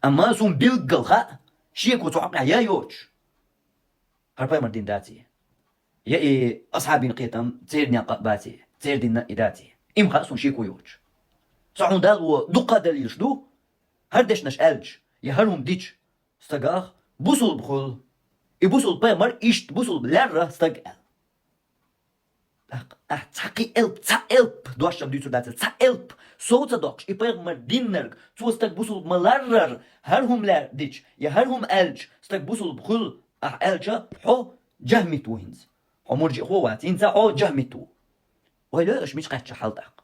Амма суна билггал хаьа, шеко цу хьокъехь я йоцуш, хӀара пайхамар дин даций? Я и асхьабийн кхетам церан некъ а баций, церан динна а и даций? И ма хаьа суна шеко йоцуш. Со хьуна дало дуккха а далилаш ду, хӀара дешнаш аьлча, я хӀара хӀума дича, стагах бусулба хуьлу. И бусулба пайхамар иштта бусулба лаьрра стаг аьлла. ТӀаккха ахь цхьа кхин элп, цхьа элп, дош-м дуьйцур дацара, цхьа элп сов ца доккхуш, и пайхамар диннарг, цо стаг бусулба ма-ларрара, хӀара хӀума лаьрра дича, я хӀара хӀума аьлча, стаг бусулба хуьлу, ахь аьлча, хьо джахмит ву хӀинца. Хьо мурджиъхо а вац, хӀинца хьо джахмит ву. Вай лоьш мича кхаьчча хьал тӀаккха?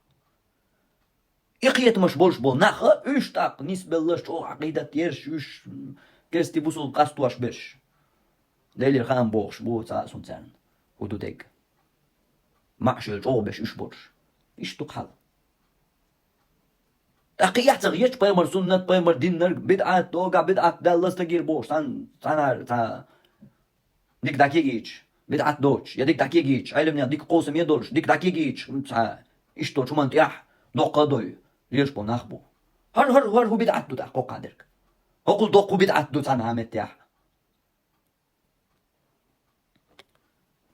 И кхетамаш болуш болу нах а, уьш тӀаккха нисбелларш, чӀогӀа Ӏакъидат ерш, уьш, м, керсти бусулба къастош берш. Делера хаам бохуш бу цхьа а суна царна, хӀун ду дерг. МаӀа шел чӀогӀа беш уьш болуш. Иштта ду-кх хьал. ТӀаккха и эхь ца хеташ, пайхамар суннат, пайхамар диннарг, бидӀат, догахь бидӀат даьлла стагера бохуш, цхьана, цхьана, цхьа дика дӀакегийча, бидӀат доцуш, я дика дӀакегийча, Ӏеламнех дика къовсаме долуш, дика дӀакегийча, м, цхьа, иштта долчу хӀуманна тӀехь доккха а дой, лелаш болу нах бу. ХӀара, хӀара, хӀара хӀун бидӀат ду тӀаккха хӀокху дерг? ХӀокхул доккха хӀун бидӀат ду цхьана а меттехь?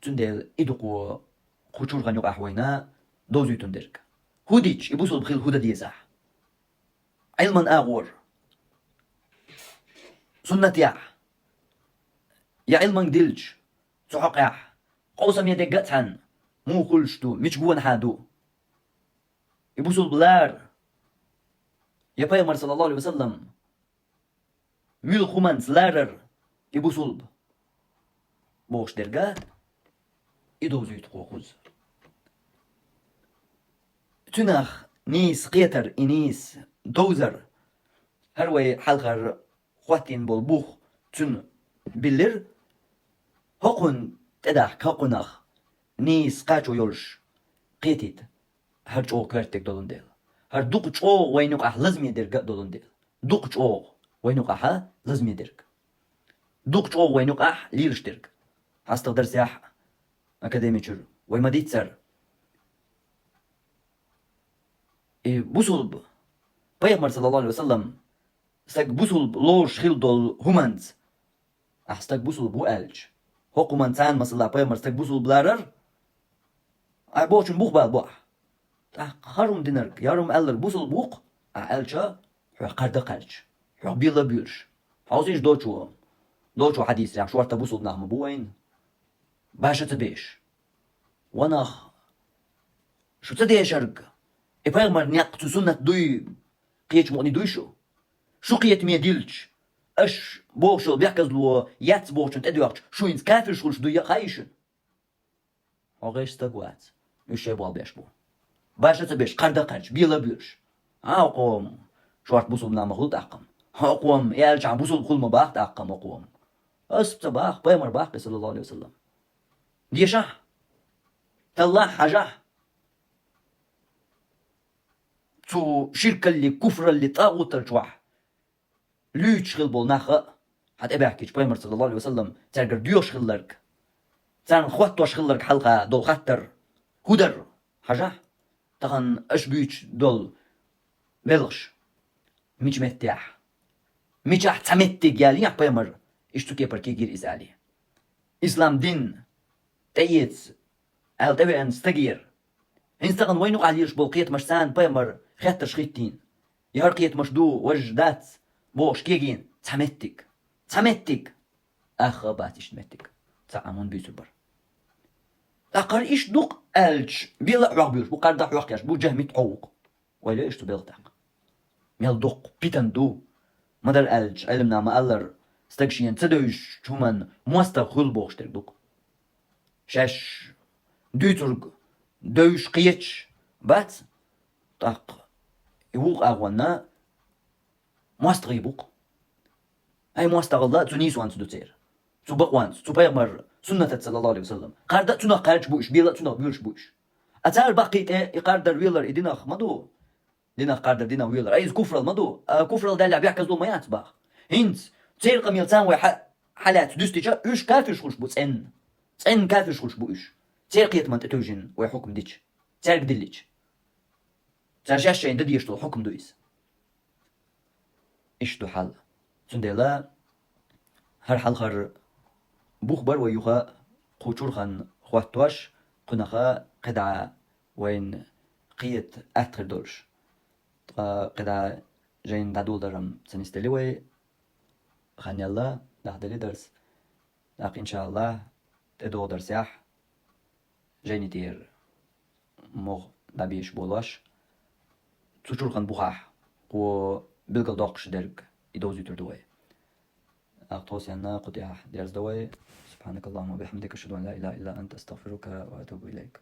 Цундела и ду-кх кху чургӀан юкъахь вайна довзуьйтун дерг. ХӀун дича, и бусулба хила хӀун дан деза ахь? Ӏилман агӀор, суннатехь, я Ӏилманга дилча, цу хьокъехь, къовсаме дерг а цхьаьна, муха хуьлуш ду, мича гонахьа ду? И бусулба лара, я пайхамар, саллаллаху Ӏалайхи ва саллам, муьлха хӀуманца ларар и бусулба бохуш дерг а, и довзуьйту кхо кхуза. Цуьнах нийса кхетар, и нийса довзар, хӀара вай хьалхара хӀоттийна болу бух цуьнан биллира, хӀокхунна тӀедахка, хӀокхунах нийса кхачо йолуш кхетийта хӀара чӀогӀа коьртаниг долун дела. ХӀара дукха чӀогӀа вайна юкъахь лазаме дерг а долун дела. Дукха чӀогӀа вайна юкъахьа лазаме дерг. Дукха чӀогӀа вайна юкъахь лелаш дерг. ХьастагӀа дарсехь академичуьра вай ма-дийццара. И бусулба, пайхамар, саллаллаху Ӏалайхи ва саллам, стаг бусулба лоруш хила долу хӀуманца, ахь стаг бусулба ву аьлча, хӀокху хӀуманца, масала, пайхамар стаг бусулба ларар, ахь бохучун бух бала бу ахь. ТӀаккха хӀара хӀума динарг, я хӀара хӀума аьлларг бусулба ву-кх ахь аьлча, хьох кхарда кхаьрча, хьох бийла буьйлуш. Хьовсийша долчо, долчо хьадийцарехь, шорта бусулба нах ма бу вайна, баша ца беш. Ва нах, шу ца дешарг, и пайхамар некъ, цу суннат дуй, кхечу мукъане дуй шу? Шу кхетаме дилча, аш бохуш йолу бехказло яц бохучун тӀедоьгӀча, шу хӀинца кафирш хуьлуш дуй а хаий шуна? Хьо гӀеш стаг вац, уьш шайн болх беш бу. баша ца беш, кхарда кхаьча, бела а боьлуш. А, хӀокхо-м шорта бусулба нах ма хуьлу тӀаккха-м. ХӀокхо-м, и аьлчахьа, бусулба хуьлу ма боху тӀаккха-м хӀокхо-м. Ас ца боху, пайхамар боху, саллаллаху алейхи ва саллам. Дешахь, таллахь, хьажахь. Цу ширкалли, куфралли, тӀагӀутал чохь луьйчуш хила болу нах а, хьан тӀебаьхкича пайхамар, саллаллаху алейхи ва саллам, цаьргара доьхуш хилларг, царна хоттош хилларг хьалха долу хаттар хӀун дара? Хьажахь, тахана аша буьйцуш долу белхаш мича меттехь, мичахь цхьа меттиг ялийхьа пайхамар, иштта цу кепара кегийра иза алий. Ислам дин тӀеэца аьлла тӀевеана стагера. ХӀинца тахана вайна юкъахь лелаш болу кхетамаш царна пайхамар хеттарш хӀиттийна. Я хӀара кхетамаш ду, важа дац, бохуш кегийна, цхьа меттиг. Цхьа меттиг. Ахха а бац иштта меттиг. Цхьа а мун буьйцур бара. ТӀаккха хӀара иштта ду-кх аьлча, бела а хьох буьйлуш бу, кхарда а хьох кхеш бу, жахмит хьо ву-кх. Вай ле иштта цу белха тӀаккха. Мел дуккха питан ду. Ма-дарра аьлча, Ӏеламнаха ма-аллара, стаг шена ца девзачу хӀуманна мостагӀа хуьлу бохуш дерг ду-кх. Шаьш дуьйцург девзаш кхеташ бац, тӀаккха и вукху агӀонна мостагӀий бу-кх. Ай, мостагӀалла цу нийсонца ду церан, цу бакъонца, цу пайхамар суннатаца, саллаллаху алейхи ва саллам. Кхарда а цунах кхаьчаш бу уьш, бела а цунах буьйлуш бу уьш. А цара баккхий тӀе и кхардар велар и динах ма ду. Динах кхардар динах велар. А иза куфрал ма ду. А куфрал даьллехь бехказло ма яц боху. ХӀинца церан къамел царна вай хьа-, хьалаьцна дуьстича, уьш кафирш хуьлуш бу цӀенна. ЦӀенна кафирш хуьлуш бу уьш. Церан кхетаман тӀе тевжина вай хьукам дича, цаьрга диллича. Цара шаьш шайна дан дезаш долу хьукам ду иза. Иштта ду хьал. Цундела хӀара хьалхара бух бара вай юха кху чурханна хӀоттош, кхуьнах кхидӀа вайна кхета атта хир долуш. Ткъа кхидӀа жайна дӀадоладар-м ца нисделли вай, хан елла, дахделли дарс. ТӀаккха, иншааллахӀ, тӀедогӀу дарсехь жайни тӀера мугӀ дӀабеш болош, цу чурханна бухахь кхо билггал доккхуш дерг и довзуьйтур ду вай. ТӀаккха тхо санна кху тӀехь дерзадо вай. سبحانك اللهم وبحمدك، أشهد أن لا إله إلا أنت، أستغفرك وأتوب إليك.